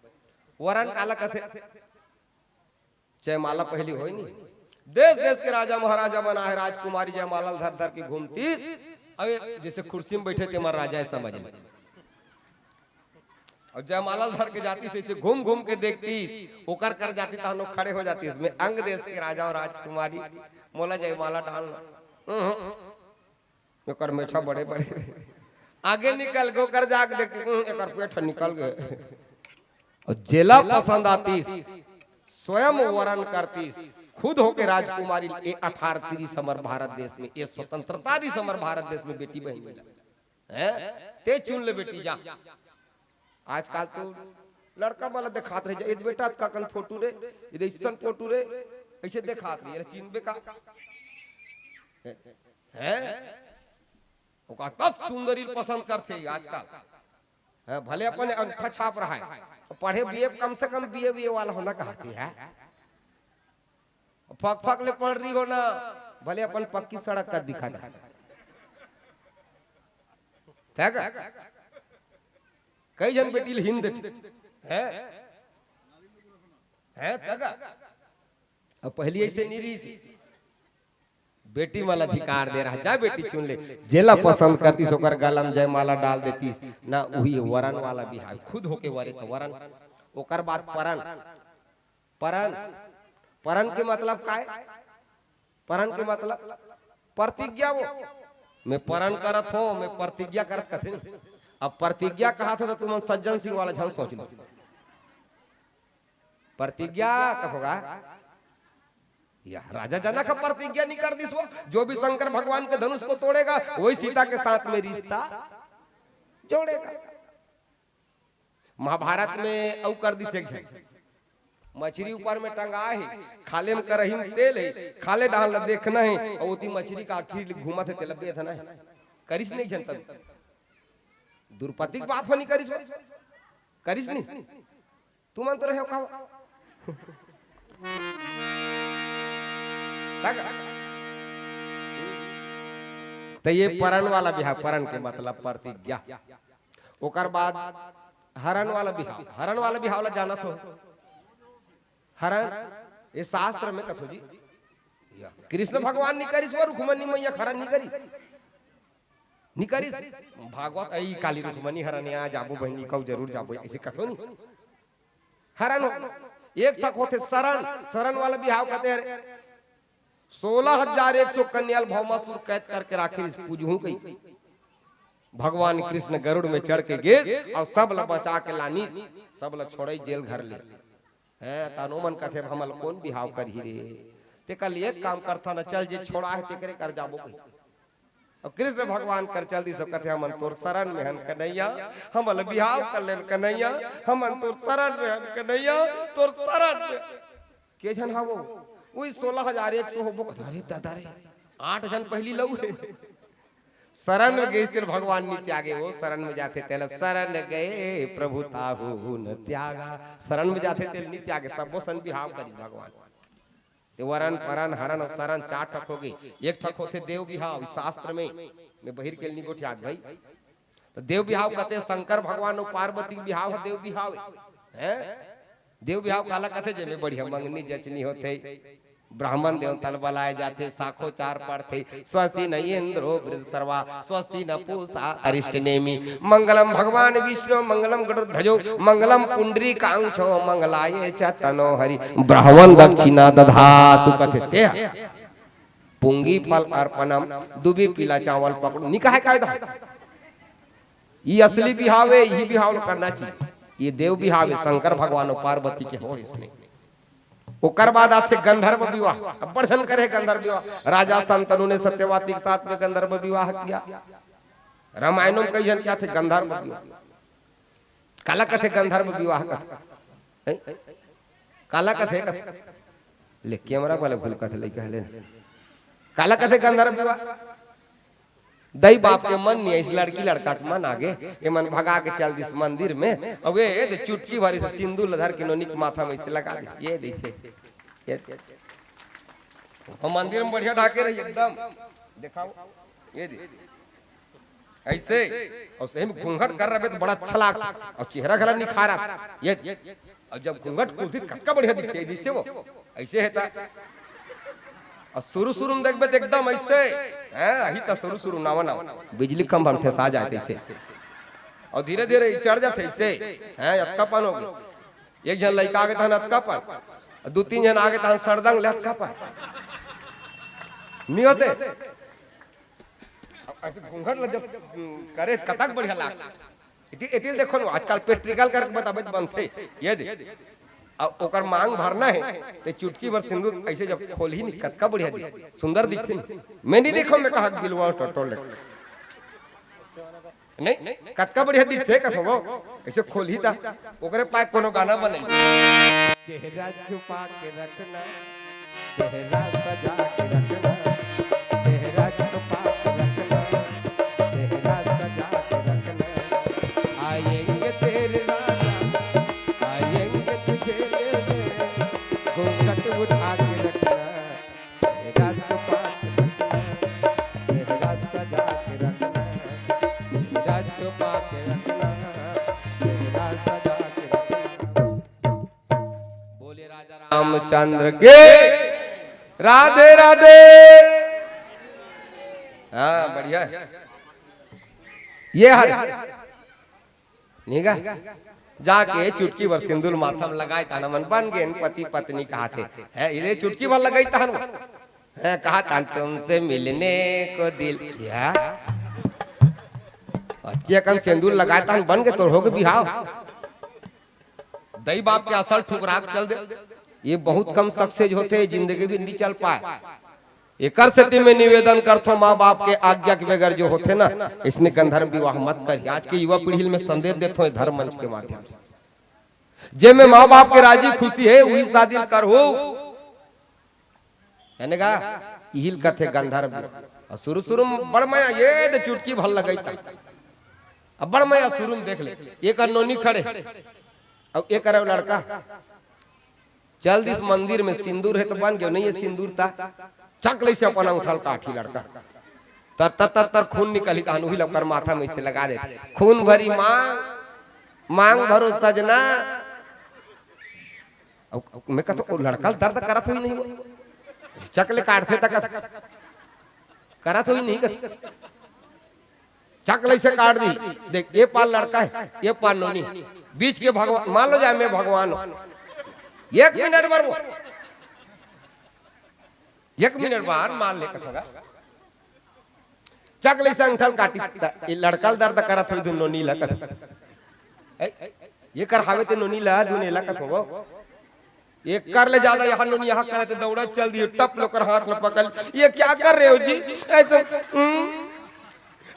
वरन काला कथे? जयमाला पहली होय नी। देश देश के राजा महाराजा मन आहे, राजकुमारी जयमाला धर धर के घूमतीस। अबे जैसे कुर्सी में बैठे ते मन राजा है समझ ले। अउ जयमाला धर के जातीस, ऐसे घूम घूम के देखतीस, ओकर कर जाती तहनो खड़े हो जातीस। मैं अंग देश के राजा अउ राजकुमारी, मोला जयमाला डालना। हम्म। ओकर मेछा बड़े बड़े। आगे निकल गे, ओकर जाके देखतीस, हम्म, एकर पेट निकल गे। अउ जेला पसंद आतीस, स्वयं वरन करतीस, खुद होके राजकुमारी। ए अठारह तीस हमर भारत देश में, ए स्वतंत्रता दिस हमर भारत देश में बेटी बहिनी ला। हैं? ते चुन ले बेटी, जा। आजकल तो लड़का वाला देखात रहे, जा, ए बेटा, अतका कन फोटो रे, ए दे अइसन फोटो रे, अइसे देखात रहे, एला चिन्हबे का? हैं? ओका तक सुंदरी पसंद करथे आजकल। हैं, भले अपन अंगठा छाप रहा है, पढ़े बीए, कम से कम बीए बीए वाला होना कहती है। फक फक ले पढ़ रही हो ना, भले अपन पक्की सड़क का दिखा दे। ठीक है? कई झन बेटी ल हिंद है, है तगा। अब पहली ऐसे नहीं रही थी। बेटी मन ल अधिकार दे रहा, जा बेटी चुन ले, जेला पसंद करतीस ओकर गला में जयमाला डाल देतीस ना, उही वरन वाला बिहाव, खुद होके वरे त वरन। ओकर बाद परन, परन, परन के मतलब काय? परन के मतलब प्रतिज्ञा। वो मैं परन करत हो, मैं प्रतिज्ञा करत कथे नहीं। अब प्रतिज्ञा कहा था तो तुमन सज्जन सिंह वाला झन सोच लो। प्रतिज्ञा का होगा? यह राजा जनक ह प्रतिज्ञा नहीं कर दिस वो, जो भी शंकर भगवान के धनुष को तोड़ेगा, वही सीता के साथ में रिश्ता जोड़ेगा। महाभारत में अउ कर दिस एक झन, मछरी ऊपर में टंगा है, खाले में करही में तेल है, खाले डहान ला देखना है, अउ ओती मछरी का आखिरी घूमत है, तेला बेधना है। करिस नहीं झन तब। द्रुपदी के बाप ह नहीं करिस वो? करिस नहीं? तुमन तो रहे हो का? तक। तो ये परन वाला बिहाव, परन के मतलब प्रतिज्ञा। ओकर बाद हरन वाला बिहाव, हरन वाला बिहाव ला जानत हो? हरन, ये शास्त्र में कथो जी। कृष्ण भगवान नहीं करिस वो, रुक्मणी मैया हरन नहीं करिस, नहीं करिस। भागवत, "अई काली रुक्मणी हरन, यहाँ जाबो बहिनी, कहू जरूर जाबो," ऐसे कथो नहीं। हरन हो, एक ठक होथे सरन, सरन वाला बिहाव कहते हैं। सोलह हजार एक सौ कन्या ल भौमासुर कैद करके राखे, पूजहूं कही। भगवान कृष्ण गरुड़ में चढ़ के गे अउ सब ल बचा के लानी, सब ल छोड़े जेल घर ले। हैं, तनो मन कथे, "हमल कौन बिहाव करही रे?" ते कल एक काम करथा न, चल जे छोड़ा है तेकरे कर जाबो कही। अउ कृष्ण भगवान कर चल दिस, कथे, "हमन तोर शरण में हन कन्हैया, हमल बिहाव कर लेन कन्हैया, हमन तोर शरण में हन कन्हैया, तोर शरण में।" के झन हावो? उही सोलह हजार एक सौ होबो। अरे दादा रे, आठ झन पहली लऊ हे। शरण में गे तेला भगवान नी त्यागे, वो शरण में जाथे तेला शरण गए प्रभु ताहू न त्यागा। शरण में जाथे तेला नी त्यागे, सबो सन बिहाव करी भगवान। ते वरन, परन, हरन अउ सरन चार ठक होगे। एक ठक होथे देव बिहाव, शास्त्र में, मैं बहिर के नी गोठियात भाई। त देव बिहाव कथे शंकर भगवान अउ पार्वती के बिहाव ह देव बिहाव हे। हैं? देव बिहाव काला कथे, जेमे बढ़िया मंगनी जचनी होथे, ब्राह्मण देवता ल बलाए जाथे, साखोचार पढ़थे, स्वस्ति न इंद्रो वृद्धसर्वा, स्वस्ति न पूषा अरिष्टनेमि, मंगलम भगवान विष्णु, मंगलम गरुड़ध्वजो, मंगलम पुंडरीकाक्षो, मंगलाय च तनो हरि, ब्राह्मण दक्षिणा दधातु कथे। ते पुंगी फल अर्पणम, दुबी पीला चावल पकड़ो, निकाहे कायदा। ये असली बिहाव हे, यही बिहाव ल करना चाहिए। ये देव बिहाव हे, शंकर भगवान अउ पार्वती के हो इसने। ओकर बाद आथे गंधर्व विवाह। अब्बड़ झन करे गंधर्व विवाह। राजा शांतनु ने सत्यवती के साथ में गंधर्व विवाह किया। रामायणों में कई झन क्या थे गंधर्व विवाह। काला कथे गंधर्व विवाह कथे? हैं? काला कथे, कथे? ले कैमरा वाले भूल कथे लइका हे ले। काला कथे गंधर्व विवाह? दई बाप के मन नहीं, इस लड़की लड़का के मन आगे, ये मन भगा के चल दिस मंदिर में। अब ये दे चुटकी भरी से सिंदूर ल धर के नोनी के माथा में इसे लगा दे, ये दे इसे, ये दे। हम मंदिर में बढ़िया ढाके रही एकदम, दिखाओ, ये दे, ऐसे। अउ सही में घूंघट कर रहे तो बड़ा अच्छा लागता, अउ चेहरा घला निखारत, ये दे। अउ जब घूंघट खुलथे कतका बढ़िया दिखथे, जैसे वो ऐसे हे ता। अउ शुरू शुरू में देखबे त एकदम ऐसे, हैं, अही ता शुरू शुरू नवा नवा बिजली खंभा में ठेसा जाए तैसे। अउ धीरे धीरे चढ़ जाथे ऐसे, हैं, अतका पन हो गए। एक झन लइका आगे तहन अतका पन, अउ दू तीन झन आगे तहन सरदंग ले अतका पन। नहीं होते। अब ऐसे घूंघट ल जब, हम्म, करे कतक बढ़िया लाग। एती, एती ल देखो न, आजकल practical करके बताबे त बनथे। ये दे। अब ओकर मांग भरना हे, ते चुटकी भर सिंदूर ऐसे जब खोलही नहीं, कतका बढ़िया दिख, सुंदर दिखथे नहीं। मैं नहीं देखो, मैं कहा बिलवा टोटो ले। नहीं, कतका बढ़िया दिखथे, कथो वो। ऐसे खोलही ता, ओकरे पाए कोनो गाना बने। चेहरा छुपा के रखना, सेहरा सजा के रखना, चेहरा छुपा के रखना, सेहरा सजा के रखना। आएंगे तेरे राजा, आएंगे तुझे लेने, घूंघट उठा के रखना, चेहरा छुपा के रखना, सेहरा सजा के रखना, चेहरा छुपा के रखना, सेहरा सजा के रखना। बोले राजा रामचंद्र के राधे राधे। हाँ, बढ़िया हे। ये हर नहीं गा, जाके चुटकी भर सिंदूर माथा में लगाए तहन मन बन गए पति पत्नी कहाथे। हैं, इले चुटकी भर लगाई तहन। हैं, कहा तहन तुमसे मिलने को दिल या। अतकी अकन सिंदूर लगाए तहन बन गए तोर हो गे बिहाव। दई बाप के असल ठुकरा के चल दे। ये बहुत कम success होथे, जिंदगी भी नहीं चल पाए। एकर सेती मैं निवेदन करथों, माँ बाप के आज्ञा के बगैर जो होथे ना, इसने गंधर्व विवाह मत करिए। आज के युवा पीढ़ी में संदेश देथों ये धर्म मंच के माध्यम से, जे में माँ बाप के राजी खुशी हे, वही शादी करहू। यानी का, इही ल कथे गंधर्व। अउ शुरू शुरू में बड़ मया, ये दे चुटकी भर लगाई ता। अब बड़ मया शुरू में देख ले, एक नोनी खड़े, अउ एक लड़का चल दिस मंदिर में, सिंदूर हे त बन गयो, नहीं हे सिंदूर ता चक लइसे अपन अंगठा ल काटही लड़का। तर तर तर तर खून निकलही, तहन उही ल ओकर माथा में इसे लगा दे। खून भरी मांग, मांग भरो सजना। अउ मैं कहत हों, ओ लड़का ल दर्द करत होही नहीं वो? चक ले काटथे त कस-, करत होही नहीं कस-, चक लइसे काट दी। देख, ये पार लड़का हे, ये पार नोनी, बीच के भगवान, मान लो जाए मैं भगवान हों, एक मिनट बर वो, एक मिनट बर मान ले कथों गा। चक लइसे अंगठा ल काटी, त ये लड़का ल दर्द करत होही, धुन नोनी ल कथों। ए, ये कर हावे ते नोनी ल, धुन एला कथों वो। ये कर ले जादा यहाँ नोनी यहाँ करे ते दौड़ा चल दिए, टप ले ओकर हाथ ल पकड़, "ये क्या कर रहे हो जी? ऐसे, हम्म,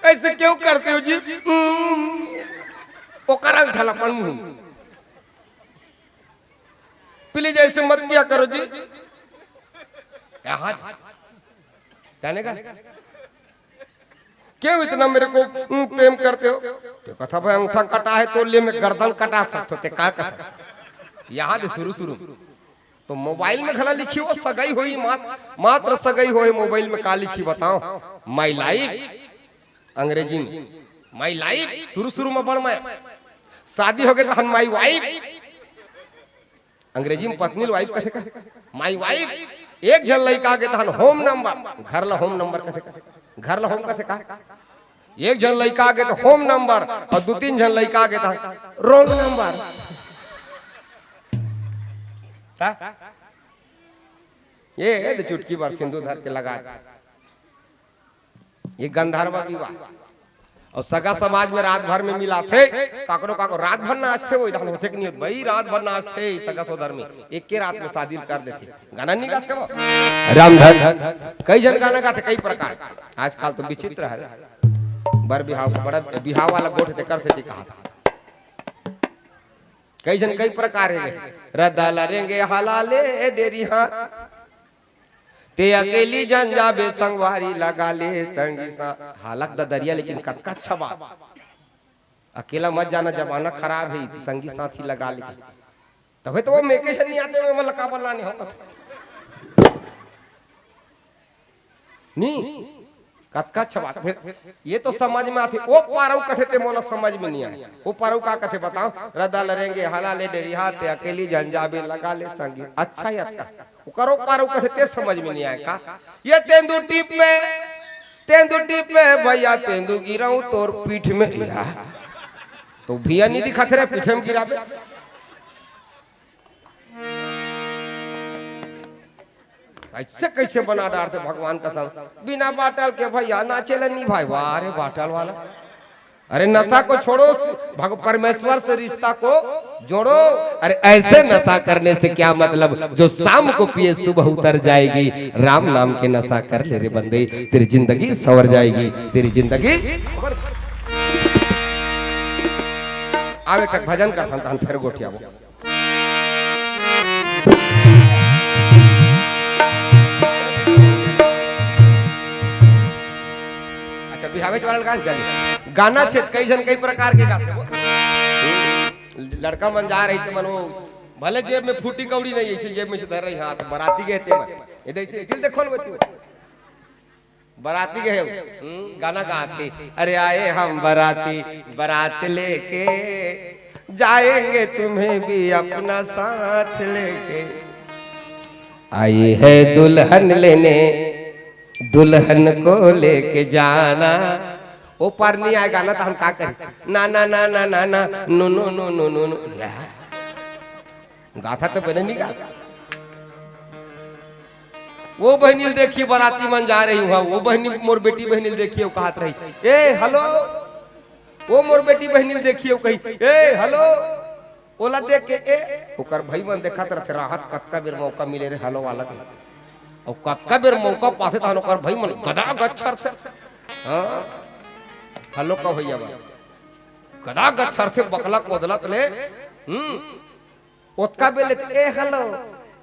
ऐसे क्यों करते हो जी? हम्म।" ओकर अंगठा ल अपन मुंह। "प्लीज ऐसे मत किया करो जी।" यहाँ जाने का? "क्यों इतना मेरे को, हम्म, प्रेम करते हो?" ते कथा भाई अंगठा कटा हे तो ले मैं गर्दन कटा सकत हों, ते का कथा? यहाँ दे शुरू शुरू तो मोबाइल में घला लिखी हो सगाई होई, मात-, मात्र सगाई होए, मोबाइल में का लिखी बताओ? My life, अंग्रेजी में my life, शुरू शुरू में बड़ मया, शादी हो गए तहन my wife। अंग्रेजी में पत्नी ल वाइफ कथे का? My wife. एक झन लइका आगे तहन होम नंबर, घर ला होम नंबर कथे का? घर ला होम कथे का? एक झन लइका आगे त होम नंबर अउ दू तीन झन लइका आगे तहन रोंग नंबर। का? ये दे चुटकी भर सिंदूर धर के लगा दे। ये गंधर्व विवाह। अउ सगा समाज में रात भर में मिलाथे, काकरो काकरो रात भर नाचथे, वो इधर होथे कि नहीं होथे? भाई, रात भर नाचथे सगा सोदर में, एक के रात में शादी कर देथे। गाना नहीं गाथे वो? रामधन, कई झन गाना गाथे, कई प्रकार। आजकल तो विचित्र हे, बर बिहाव, बड़ा बिहाव वाला गोठ ते कर से दिखा। कई झन कई प्रकार हे। रद्दा लरेंगे हलाले डेरी हाँ, ते अकेली जन जाबे संगवारी लगा ले संगी सा। हालत ददरिया लेकिन कतका अच्छा बात। अकेला मत जाना, जमाना खराब हे, संगी साथी लगा ले। तभे तो वो मेके झन नहीं आते, मैं मतलब काबर लाने हो कथे। नहीं, कतका अच्छा बात। फिर ये तो समझ में आथे, ओ पारऊ कथे ते मोला समझ में नहीं आए। ओ पारऊ का कथे बताओ? रद्दा लरेंगे हलाले डेरी हाँ, ते अकेली जन जाबे लगा ले संगी। अच्छा हे अतका। ओकर ओ पारऊ कथे ते समझ में नहीं आए का? ये तेंदू टीप में, तेंदू टीप में भैया, तेंदू गिराऊं तोर पीठ में। या, तो भैया नहीं दिखत रे, पीठ में गिराबे। ऐसे कैसे बना डारथे भगवान कसम। बिना बाटल के भैया नाचे ला नहीं भाई। वाह रे बाटल वाला। अरे नशा को छोड़ो, भग-, परमेश्वर से रिश्ता को जोड़ो। अरे ऐसे नशा करने से क्या मतलब, जो शाम को पिए सुबह उतर जाएगी। राम नाम के नशा कर ले रे बंदे, तेरी जिंदगी संवर जाएगी, तेरी जिंदगी। आवे एक भजन का संतान फिर गोठियाबो। अच्छा, बिहावे वाला गाना चली। गाना छे त कई झन कई प्रकार के गाथे। लड़का मन जा रही थे मन वो, भले जेब में फूटी कौड़ी नहीं, ऐसे जेब में से धर रही हाथ, बराती गए थे मन। ये देखिए, दिल देखो ना बच्चों। बराती गए हो, हम्म, गाना गाथे, अरे आए हम बराती, बरात लेके जाएंगे तुम्हें भी अपना साथ लेके। आई है दुल्हन लेने, दुल्हन को लेके जाना। ओ पार नहीं आए गाना त हम का करी? ना, ना, ना, ना, ना, ना, नो, नो, नो, नो, नो, नो। या। गाथा तो बने नहीं गा। वो बहिनी ल देखिए, बराती मन जा रही हुआ, वो बहिनी, मोर बेटी बहिनी ल देखिए, वो कहत रही, "ए, हेलो।" वो मोर बेटी बहिनी ल देखिए, वो कही, "ए, हेलो।" ओला देख के, ए, ओकर भाई मन देखत रहथे, राहत कतका बेर मौका मिले रे हेलो वाला के। अउ कतका बेर मौका पाथे, तहन ओकर भाई मन गदा गच्छर थे। हाँ, हेलो का भैया बा। गदा गच्छर थे, बकला कोदलत ले। हम्म। ओतका बेले त, "ए हेलो,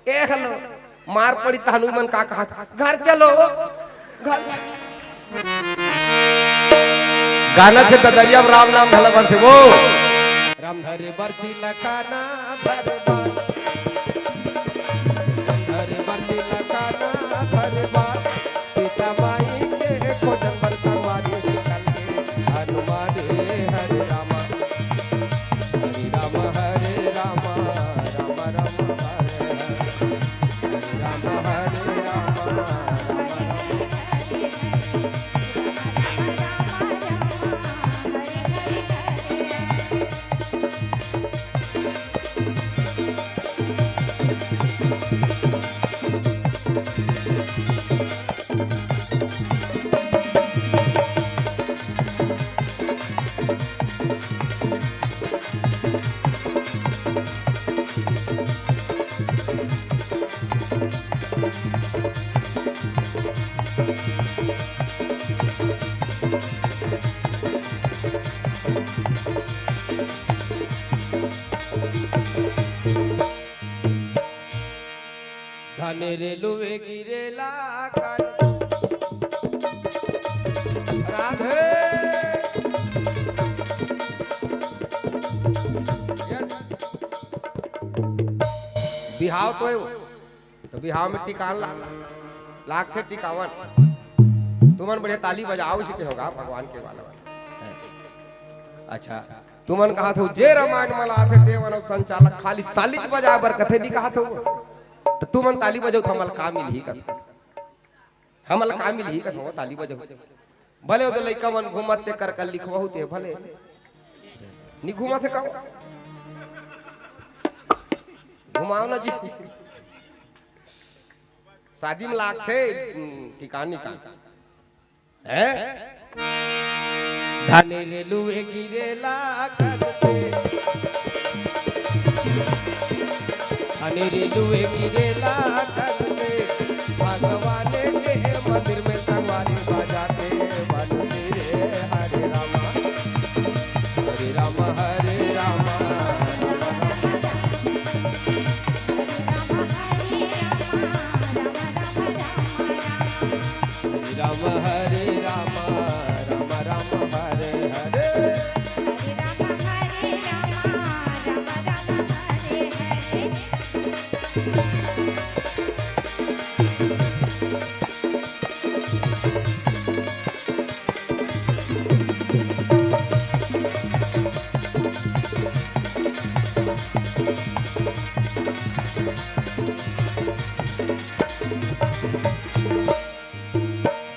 ए हेलो।" मार पड़ी तहन उमन का कहत, "घर चलो, घर।" गाना छे ददरिया में राम नाम भला बनथे वो। राम धरे बरछी लखाना धरे बार। राम धरे बरछी लखाना धरे बार। सीता माई के खोजन बर संगवारी निकल गे हनुमान रे हरे रामा। हरे राम हरे राम, राम राम हरे हरे। हरे राम हरे राम, राम राम हरे हरे। धन रेलवे गिरेला कर। राधे। बिहाव तो हे वो। तो बिहाव में टिकान ला-, लागथे टिकावन। तुमन बढ़िया ताली बजाव, इसी के होगा भगवान के वाला। अच्छा। तुमन कहत हो, जे रामायण म लाथे, देवन अउ संचालक खाली ताली बजाए बर कथे, नहीं कहत हो। त तुमन ताली बजाओ, त हमला का मिलही कथे। हमला का मिलही कथे, वो ताली बजाओ। भले वो लइका मन घूमत ते कर कर लिखवाहू ते, भले। नहीं घूमत हे का? घुमाओ ना जी। शादी में लागथे, हम्म, ठिकान निकाल। हैं? धनी रे लुए गिरेला करते। धनी रे लुए गिरेला करते। भगवान के मंदिर में संगवारी बजाते। बन रे हरे रामा। हरे रामा, हरे रामा। हरे राम हरे राम, राम राम हरे हरे।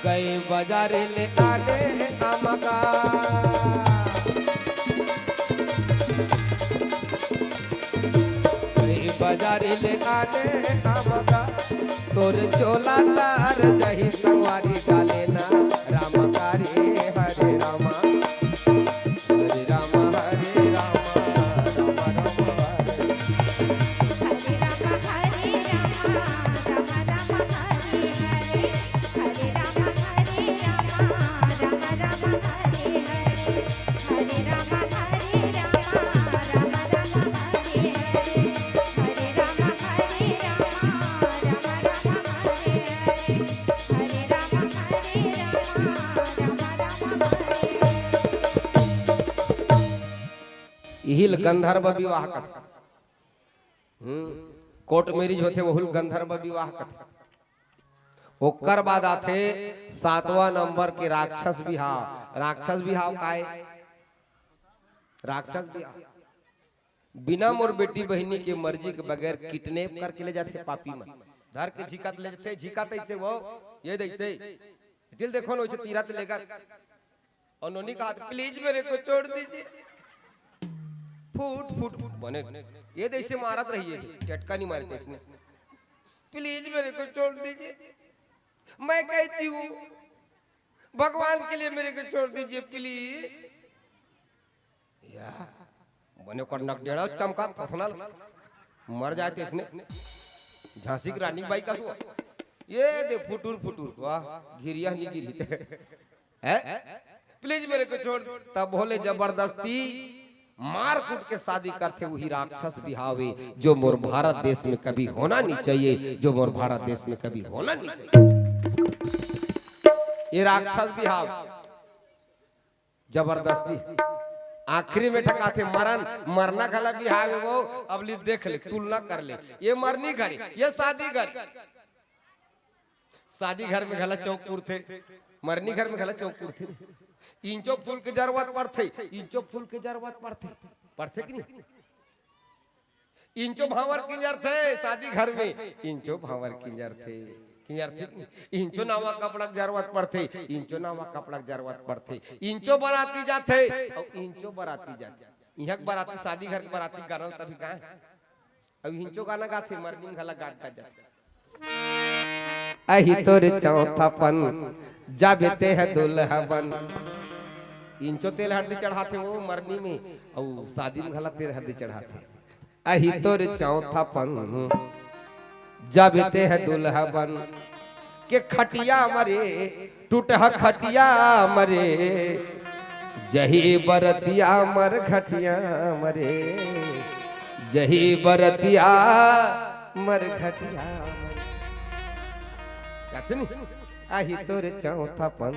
गए बाजार ले आने आमा का। गए बाजार ले आने आमा का। तोर चोला तार जही संगवारी डाले ना। राम का रे हरे रामा। हरे राम हरे राम। राम राम हरे। हरे राम हरे राम। राम राम हरे हरे। हरे राम हरे राम। राम राम हरे हरे। हरे राम हरे राम। राम राम हरे हरे। हरे राम हरे राम। राम राम हरे हरे। हरे राम हरे राम। राम राम हरे हरे। इही ल गंधर्व विवाह कथे। हम्म, कोर्ट मैरिज होथे, वहू ल गंधर्व विवाह कथे। ओकर बाद आथे सातवां नंबर के राक्षस बिहाव। राक्षस बिहाव काय? राक्षस बिहाव बिना मोर बेटी बहिनी के मर्जी के बगैर किडनैप करके ले जाथे पापी मन। धर के झिका ले जाथे, झिका तइसे वो, ये तइसे। दिल देखो ना, उसे तीरथ लेकर। और नोनी कहा, "प्लीज मेरे को छोड़ दीजिए।" फुट, फुट, फुट, बने। ये तइसे मारत रहिए, टटका नहीं मारे थे इसने। "प्लीज मेरे को छोड़ दीजिए, मैं कहती हूँ, भगवान के लिए मेरे को छोड़ दीजिए, प्लीज।" या, बने ओकर नक डेढ़ा चमका, फसना ल मर जाए तइसने। झांसी के रानी बाई कस वो। ये दे फुटुर फुटुर, वाह, घिरिया नहीं गिरी। हैं? प्लीज मेरे को छोड़। तब भोले जबरदस्ती मार कूट के शादी करथे, वही राक्षस बिहाव ए, जो मोर भारत देश में कभी होना नहीं चाहिए, जो मोर भारत देश में कभी होना नहीं चाहिए। ये राक्षस बिहाव। जबरदस्ती। आखिरी में ठकाथे मरन, मरना घला बिहाव ए वो, अब ले देख ले, तुलना कर ले। ये मरनी घरे, ये शादी घरे। शादी घर में घला चौक पुरथे, मरनी घर में घला चौक पुरथे। इंचो फूल के जरूरत पड़थे, इंचो फूल के जरूरत पड़थे, पड़थे कि नहीं? इंचो भांवर किंजरथे शादी घर में, इंचो भांवर किंजरथे, किंजरथे कि नहीं? इंचो नावा कपड़ा के जरूरत पड़थे, इंचो नावा कपड़ा के जरूरत पड़थे, इंचो बराती जाथे, अउ इंचो बराती जाथे। इहाँ के बराती, शादी घर के बराती गाना तभी कहाँ? अब इंचो गाना गाथे, मरनी में घला गात गात जाथे। अही तोर चौथापन, जाबे ते ह दुल्हा बन। इंचो तेल हरदी चढ़ाथे वो मरनी में, अउ शादी में घला तेल हरदी चढ़ाथे। अही तोर चौथापन, जाबे ते ह दुल्हा बन। के खटिया मरे, टूटह खटिया मरे, जही बरतिया मर घटिया मरे, जही बरतिया मर घटिया मरे। गाथे नहीं? अही तोर चौथापन,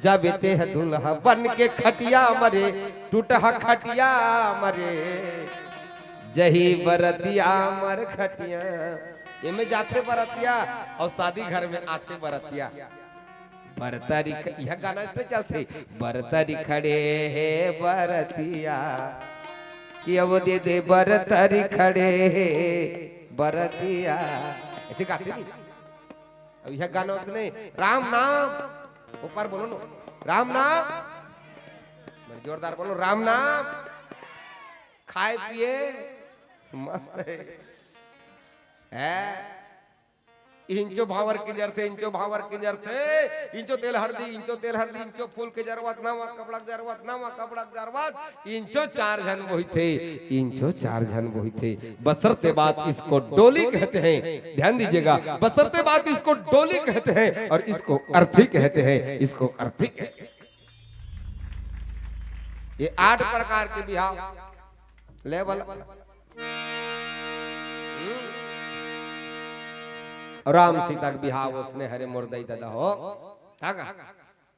जाबे ते ह दुल्हा बन के खटिया मरे, टूटह खटिया मरे, जही बरतिया मर खटिया। एमे जाथे बरतिया अउ शादी घर में आथे बरतिया। बरतरी ख-, यह गाना इस पे चलथे, बरतरी खड़े हे बरतिया, कि अब दे दे बरतरी खड़े हे बरतिया, ऐसे गाथे नहीं। अब यह गाना उसने राम नाम, ऊपर बोलो ना, राम नाम, बड़े जोरदार बोलो, राम नाम, खाए पिए मस्त हे। हैं? इंचो भांवर किंजरथे, इंचो भांवर किंजरथे, इंचो तेल हरदी, इंचो तेल हरदी, इंचो फूल के जरवत, नवा कपड़ा के जरवत, नवा कपड़ा के जरवत, इंचो चार झन बोहिथे, इंचो चार झन बोहिथे। बसरते बात इसको डोली कहते हैं, ध्यान दीजिएगा, बसरते बात इसको डोली कहते हैं और इसको अर्थी कहते हैं, इसको अर्थी कहते हैं। ये आठ प्रकार के बिहाव। ले बोला। हम्म। राम सीता के बिहाव उसने हरे मोर दई ददा हो। का का?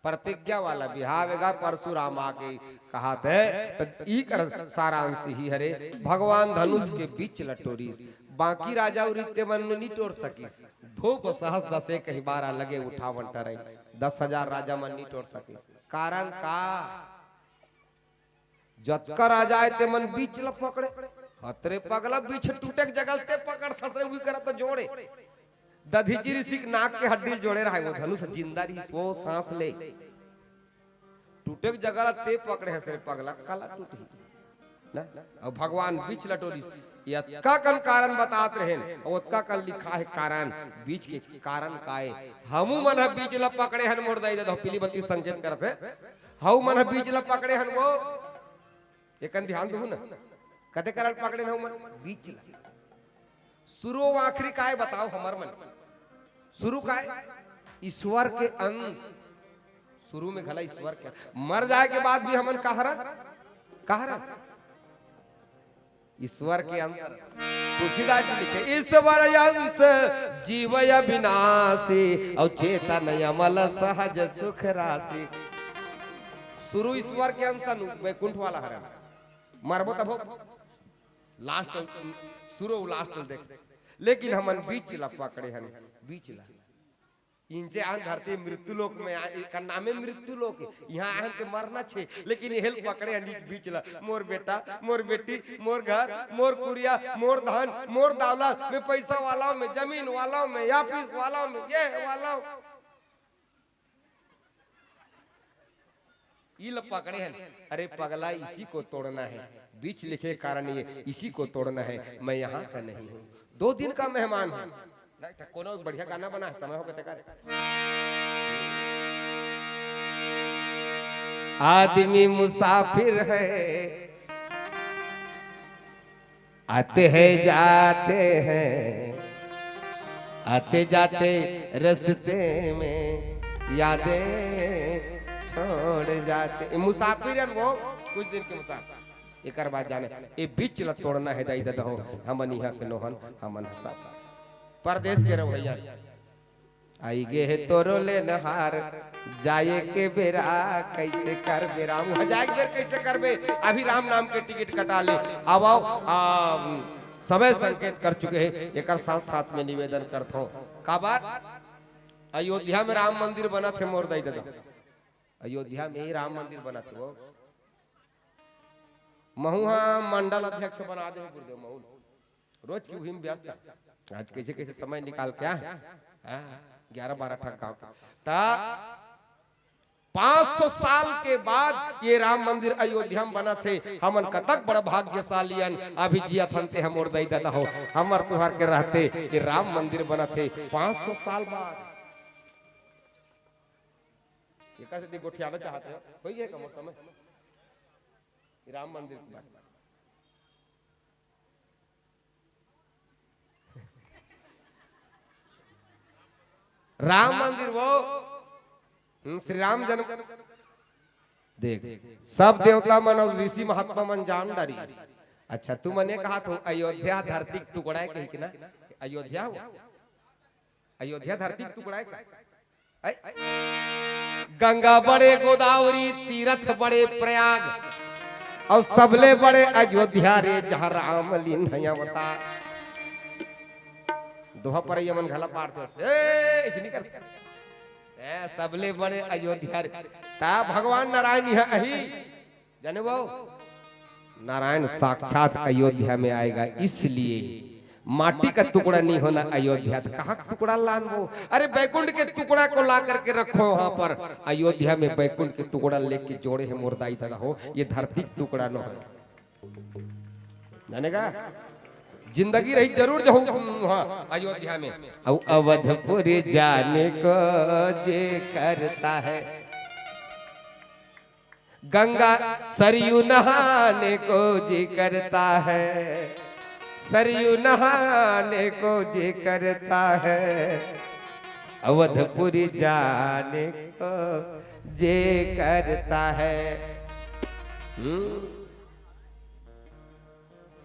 प्रतिज्ञा वाला बिहाव एगा, परशुराम आके कहाथे, त ई कर सारांश ही हरे, भगवान धनुष के बीच ल टोरिस, बाकी राजा उरिते मन नी टोर सकिस, भूप सहस दसे कहीं बारह लगे उठावन टरई, दस हजार राजा मन नी टोर सकिस। कारण का? जतका राजा आए ते मन बीच ल पकड़े। अतरे पगला बीच टूटे के जगह ते पकड़ थसरे हुई करत तो जोड़े। दधीचि ऋषि के नाक के हड्डी ल जोड़े रहे, वो धनुष जिंदा रहिस, वो सांस ले। टूटे के जगह ल ते पकड़े हस रे पगला, काला टूटही। ना? अउ भगवान बीच ल टोरिस। यतका कन कारण बतात रहेन, अउ ओतका कन लिखा हे कारण, बीच के कारण काय? हमू मन ह बीच ल पकड़े हन, मोर दाई ददा, पीली बत्ती संकेत करत हे। हऊ मन ह बीच ल पकड़े हन वो। एकन ध्यान दहू ना। कते करल पकड़े हन हऊ मन? बीच ल। शुरू अउ आखिरी काय बताओ हमर मन? शुरू काय? ईश्वर के अंश। शुरू में घला ईश्वर के, मर जाए के बाद भी हमन का हरन? का हरन? ईश्वर के अंश। तुलसीदास जी लिखे, "ईश्वर अंश जीव अविनाशी, अउ चेतन अमल सहज सुख राशि।" शुरू ईश्वर के अंश अनु, वैकुंठ वाला हरन। मरबो तभो। Last, शुरू last देख। लेकिन हमन बीच ला पकड़े हन, बीच ला। इंचे आन धरती मृत्यु लोक में आ, एकर नामे मृत्यु लोक हे। इहाँ आन के मरना छे, लेकिन एहल पकड़े हन बीच ला। मोर बेटा, मोर बेटी, मोर घर, मोर कुरिया, मोर धन, मोर दौलत, मैं पैसा वाला हूँ, मैं जमीन वाला हूँ, मैं ऑफिस वाला हूँ, मैं ये वाला हूँ। ई ल पकड़े हन। अरे पगला, इसी को तोड़ना है, बीच लिखे कारण ये, इसी को तोड़ना है, मैं यहाँ का नहीं हूँ, दो दिन का मेहमान हूँ। नहीं तो कोनो बढ़िया गाना बना, समय हो गया तेकर। आदमी मुसाफिर है, आते हैं जाते हैं, आते जाते रस्ते में यादें छोड़ जाते। ये मुसाफिर है वो, कुछ दिन के मुसाफिर। एकर बाद जाने, ये बीच ला तोड़ना है दाई ददा हो, हमन इहाँ के नोहन, हमन ह सब परदेश के रहो भैया। आई गे हे तोरो लेनहार, जाए के बेरा कैसे करबे राम? वहाँ जाए के बेर कैसे करबे? अभी राम नाम के टिकट कटा ले। अब आओ, आ, समय संकेत कर चुके हैं। एकर साथ साथ में निवेदन करत हूँ, काबर अयोध्या में राम मंदिर बनत हे मोर दाई ददा, अयोध्या में ही राम मंदिर बनत हे वो। महू हा मंडल अध्यक्ष बना दे गुरुदेव महू ल। रोज की उही में व्यस्त। आज कैसे कैसे समय निकाल के आए। हाँ, ग्यारह बारह ठक गाँव के। ता पाँच सौ साल के बाद ये राम मंदिर अयोध्या में बनत हे। हमन कतक बड़ा भाग्यशाली अन, अभी जियत हन ते हमर दाई ददा हो, हमर तुहर के रहते ये राम मंदिर बनत हे पाँच सौ साल बाद। एकर सेती गोठियाना चाहत हो, होई गे का मोर समय? राम मंदिर के बात। राम मंदिर वो, हम्म, श्री राम जन्म। देख, सब देवता मन अउ ऋषि महात्मा मन जान डारी। अच्छा, तुमन ये कहा थो अयोध्या धरती के टुकड़ा हे कही के ना? अयोध्या हो, अयोध्या धरती के टुकड़ा हे का? ऐ? गंगा बड़े गोदावरी, तीरथ बड़े प्रयाग, अउ सबले बड़े अयोध्या रे, जहाँ राम लीन है अवतार। दोहा पर ये मन घला पार थे। ए, ऐसे नहीं करते। ए, सबले बड़े अयोध्या रे। ता भगवान नारायण यहाँ अही, जाने वो नारायण साक्षात अयोध्या में आएगा, इसलिए माटी का टुकड़ा नहीं होना अयोध्या। तो कहाँ का टुकड़ा लान वो? अरे, बैकुंठ के टुकड़ा को ला करके रखो वहां पर। अयोध्या में बैकुंठ के टुकड़ा लेके जोड़े हैं मोर दाई दादा हो, ये धरती का टुकड़ा न हो। जाने का? जिंदगी रही जरूर जाहू, हाँ, अयोध्या में। अब अवधपुर जाने को जी करता है, गंगा सरयू नहाने को जी करता है, सरयू नहाने को जी करता है, अवधपुर जाने को जी करता है। हम्म।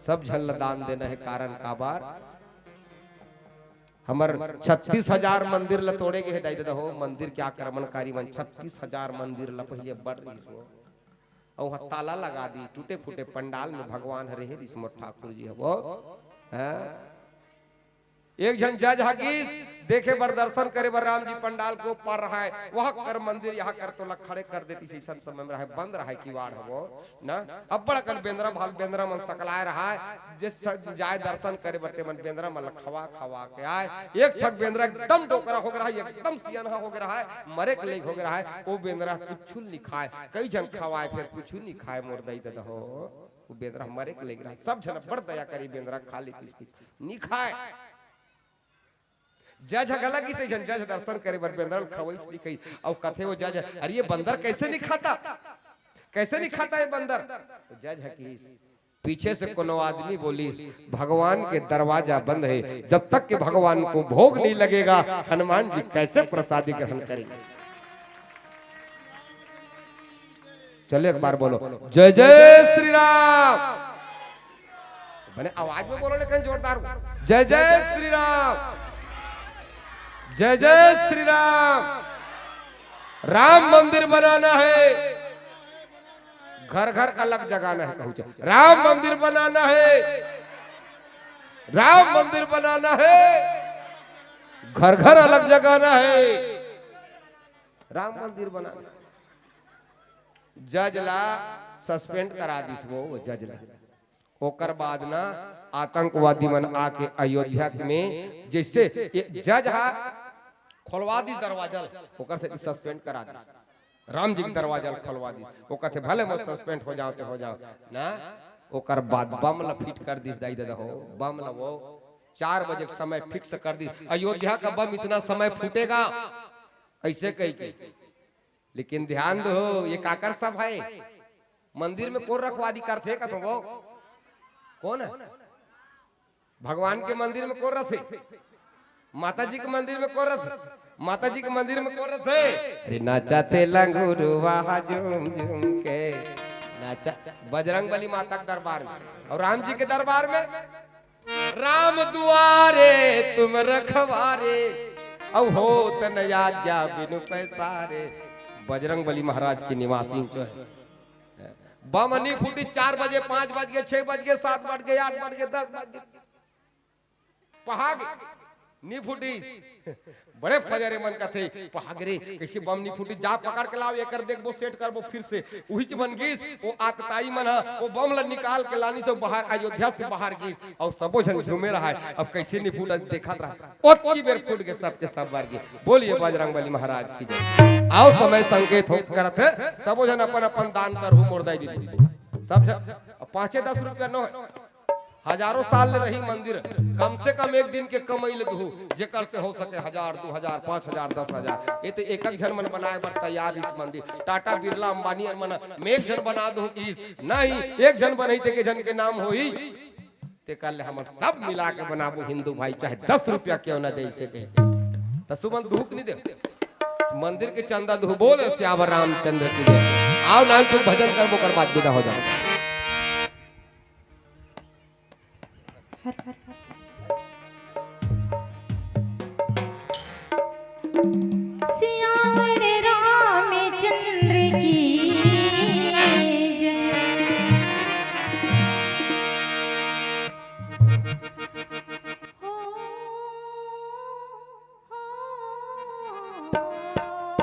सब झन ल दान देना हे, कारण काबर? हमर छत्तीस हजार मंदिर ल तोड़े गे हे, दाई ददा हो, मंदिर के आक्रमणकारी मन छत्तीस हजार मंदिर ल पहिले बड़ रिहिस वो, अउ उहाँ ताला लगा दिस, टूटे फूटे पंडाल में भगवान ह रेहे रिहिस मोर ठाकुर जी ह वो। हैं? एक झन जज ह गिस, देखे बर, दर्शन करे बर राम जी पंडाल को पार रहय, वहाँ कर मंदिर, यहाँ कर तोला खड़े कर देतिस, अइसन समय में रहय, बंद रहय किवाड़ ह वो ना। अब्बड़ अकन बेंदरा भाल, बेंदरा मन सकलाय रहय, जे स-, जाय दर्शन करे बर ते मन बेंदरा मन ल खवा खवा के आय। एक ठक बेंदरा एकदम डोकरा हो गे रहय, एकदम सियनहा हो गे रहय, मरे के लइक हो गे रहय, ओ बेंदरा कुछु ल नि खाय, कई झन खवाय फेर कुछु ल नि खाय मोर दई ददा हो। ओ बेंदरा मरे के लइक रहय, सब झन बड़ दया करी बेंदरा खा लेतिस कि नि खाय। जज ह घला गिस, एक झन जज ह दर्शन करे बर बेंदरा ल खवइस नि खाइस। अउ कथे वो जज ह, "अरे ये बंदर कैसे नि खाता? कैसे नि खाता ये बंदर?" तो जज ह किहिस, पीछे से कोनो आदमी बोलिस, "भगवान के दरवाजा बंद है, जब तक कि भगवान को भोग नहीं लगेगा, हनुमान जी कैसे प्रसादी ग्रहण करेंगे?" चलो एक बार बोलो, "जय जय श्री राम।" बने आवाज में बोलो, लेकिन जोरदार, "जय जय श्री राम, जय जय श्री राम।" राम मंदिर बनाना है, घर घर अलग जगाना है। कहू च-, राम मंदिर बनाना है, राम मंदिर बनाना है, घर घर अलग जगाना है। राम मंदिर बनाना है। जज ला सस्पेंड करा दिस वो, वो जज ला। ओकर बाद ना आतंकवादी मन आके अयोध्या में जैसे ये जज हा खोलवा दिस दरवाजा ल, ओकर से सस्पेंड करा दिस। राम जी के दरवाजा ल खोलवा दिस। वो कथे, "भले मैं सस्पेंड हो जाओ तो हो जाओ ना।" ओकर बाद बम ल फिट कर दिस दाई ददा हो, बम ल वो चार बजे के समय फिक्स कर दिस। अयोध्या का बम इतना समय फूटेगा, ऐसे कही के। लेकिन ध्यान दो, ये काकर सब है? मंदिर में कोन रखवारी करथे कथो वो? कोन है? भगवान के मंदिर में कोन रथे? माता जी के मंदिर में कोन रथे? माता जी के मंदिर में कोन रथे? अरे नाचा थे लंगुरवा झूम झूम के नाचा। बजरंग बली माता के दरबार में। अउ राम जी के दरबार में, "राम दुआरे तुम रखवारे, अब होत न आज्ञा बिनु पैसारे।" बजरंग बली महाराज के निवासी जो है। बम नि फूटी, चार बजे, पाँच बज गे, छह बज गे, सात बज गे, आठ बज गे, दस बज गे, पहा गे, नि फूटी। बड़े फजरे मन कथे, "पहा गे रे, कइसे बम नि फूटी, जा पकड़ के लाव, एकर देखबो, सेट करबो फिर से।" उहीच बन गिस, वो आतताई मन ह, वो बम ल निकाल के लानिस, वो बाहर, अयोध्या से बाहर गिस, अउ सबो झन झूमे रहय, अब कइसे नि फूटा देखत रहय। ओतकी बेर फूट गे, सबके सब बर गे। बोलिए बजरंग बली महाराज की जय। आओ समय संकेत हो करत हे, सबो झन अपन अपन दान करहू मोर दाई दीदी। सब झन, अब पाँचे दस रुपया नो है, हजारों साल ले रही मंदिर, कम से कम एक दिन के कमई ले दहू, जेकर से हो सके हजार, दू हजार, पाँच हजार, दस हजार। ये तो एक एक झन मन बनाए बर तैयार इस मंदिर। टाटा, बिरला, अंबानी मन में एक झन बना दहू कि इस, नहीं, एक झन बनही ते के झन के नाम होही। तेकर ले हमन सब मिला के बनाबो हिंदू भाई, चाहे दस रुपया क्यों ना दे इसे कही। त सुमन दुख नहीं दे। मंदिर के चंदा दुहू, बोले सियावर रामचंद्र की जय। आओ नानचुक भजन करबो, ओकर बाद विदा हो जाओ। सियावर रामचंद्र की जय। हो, हो, हो।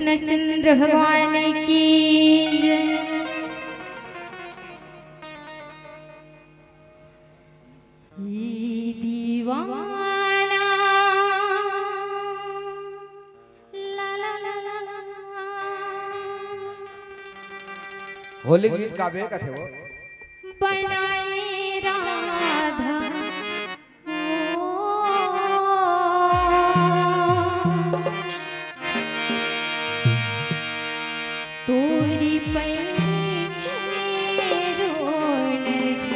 कृष्ण भगवान की जय। ये दीवाना ला ला ला ला ला। होली गीत गाबे कथे वो। बनाए राधा ओ। तोरी पैर के रोन झो।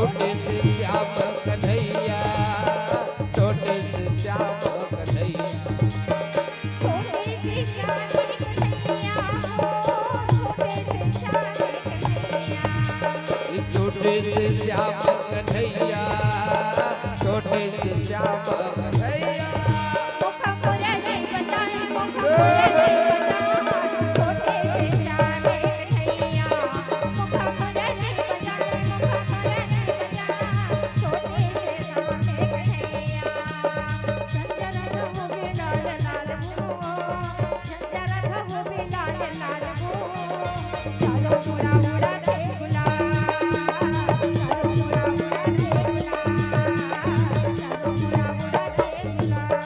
छोटे से श्याम कन्हैया, छोटे से श्याम कन्हैया। छोटे से श्याम कन्हैया हो, छोटे से श्याम कन्हैया। छोटे से श्याम कन्हैया, छोटे से श्याम कन्हैया। मुखा मोरे नहीं बजाए, मुखा मोरे नहीं बजाए, छोटे से श्याम कन्हैया। मुखा मोरे नहीं बजाए, मुखा मोरे नहीं बजाए, छोटे से श्याम कन्हैया। संजय राघव बिलाल लाल हो, संजय राघव बिलाल लाल हो। चारों ओर उड़ाते गुलाल, चारों ओर उड़ाते गुलाल, चारों ओर उड़ाते गुलाल।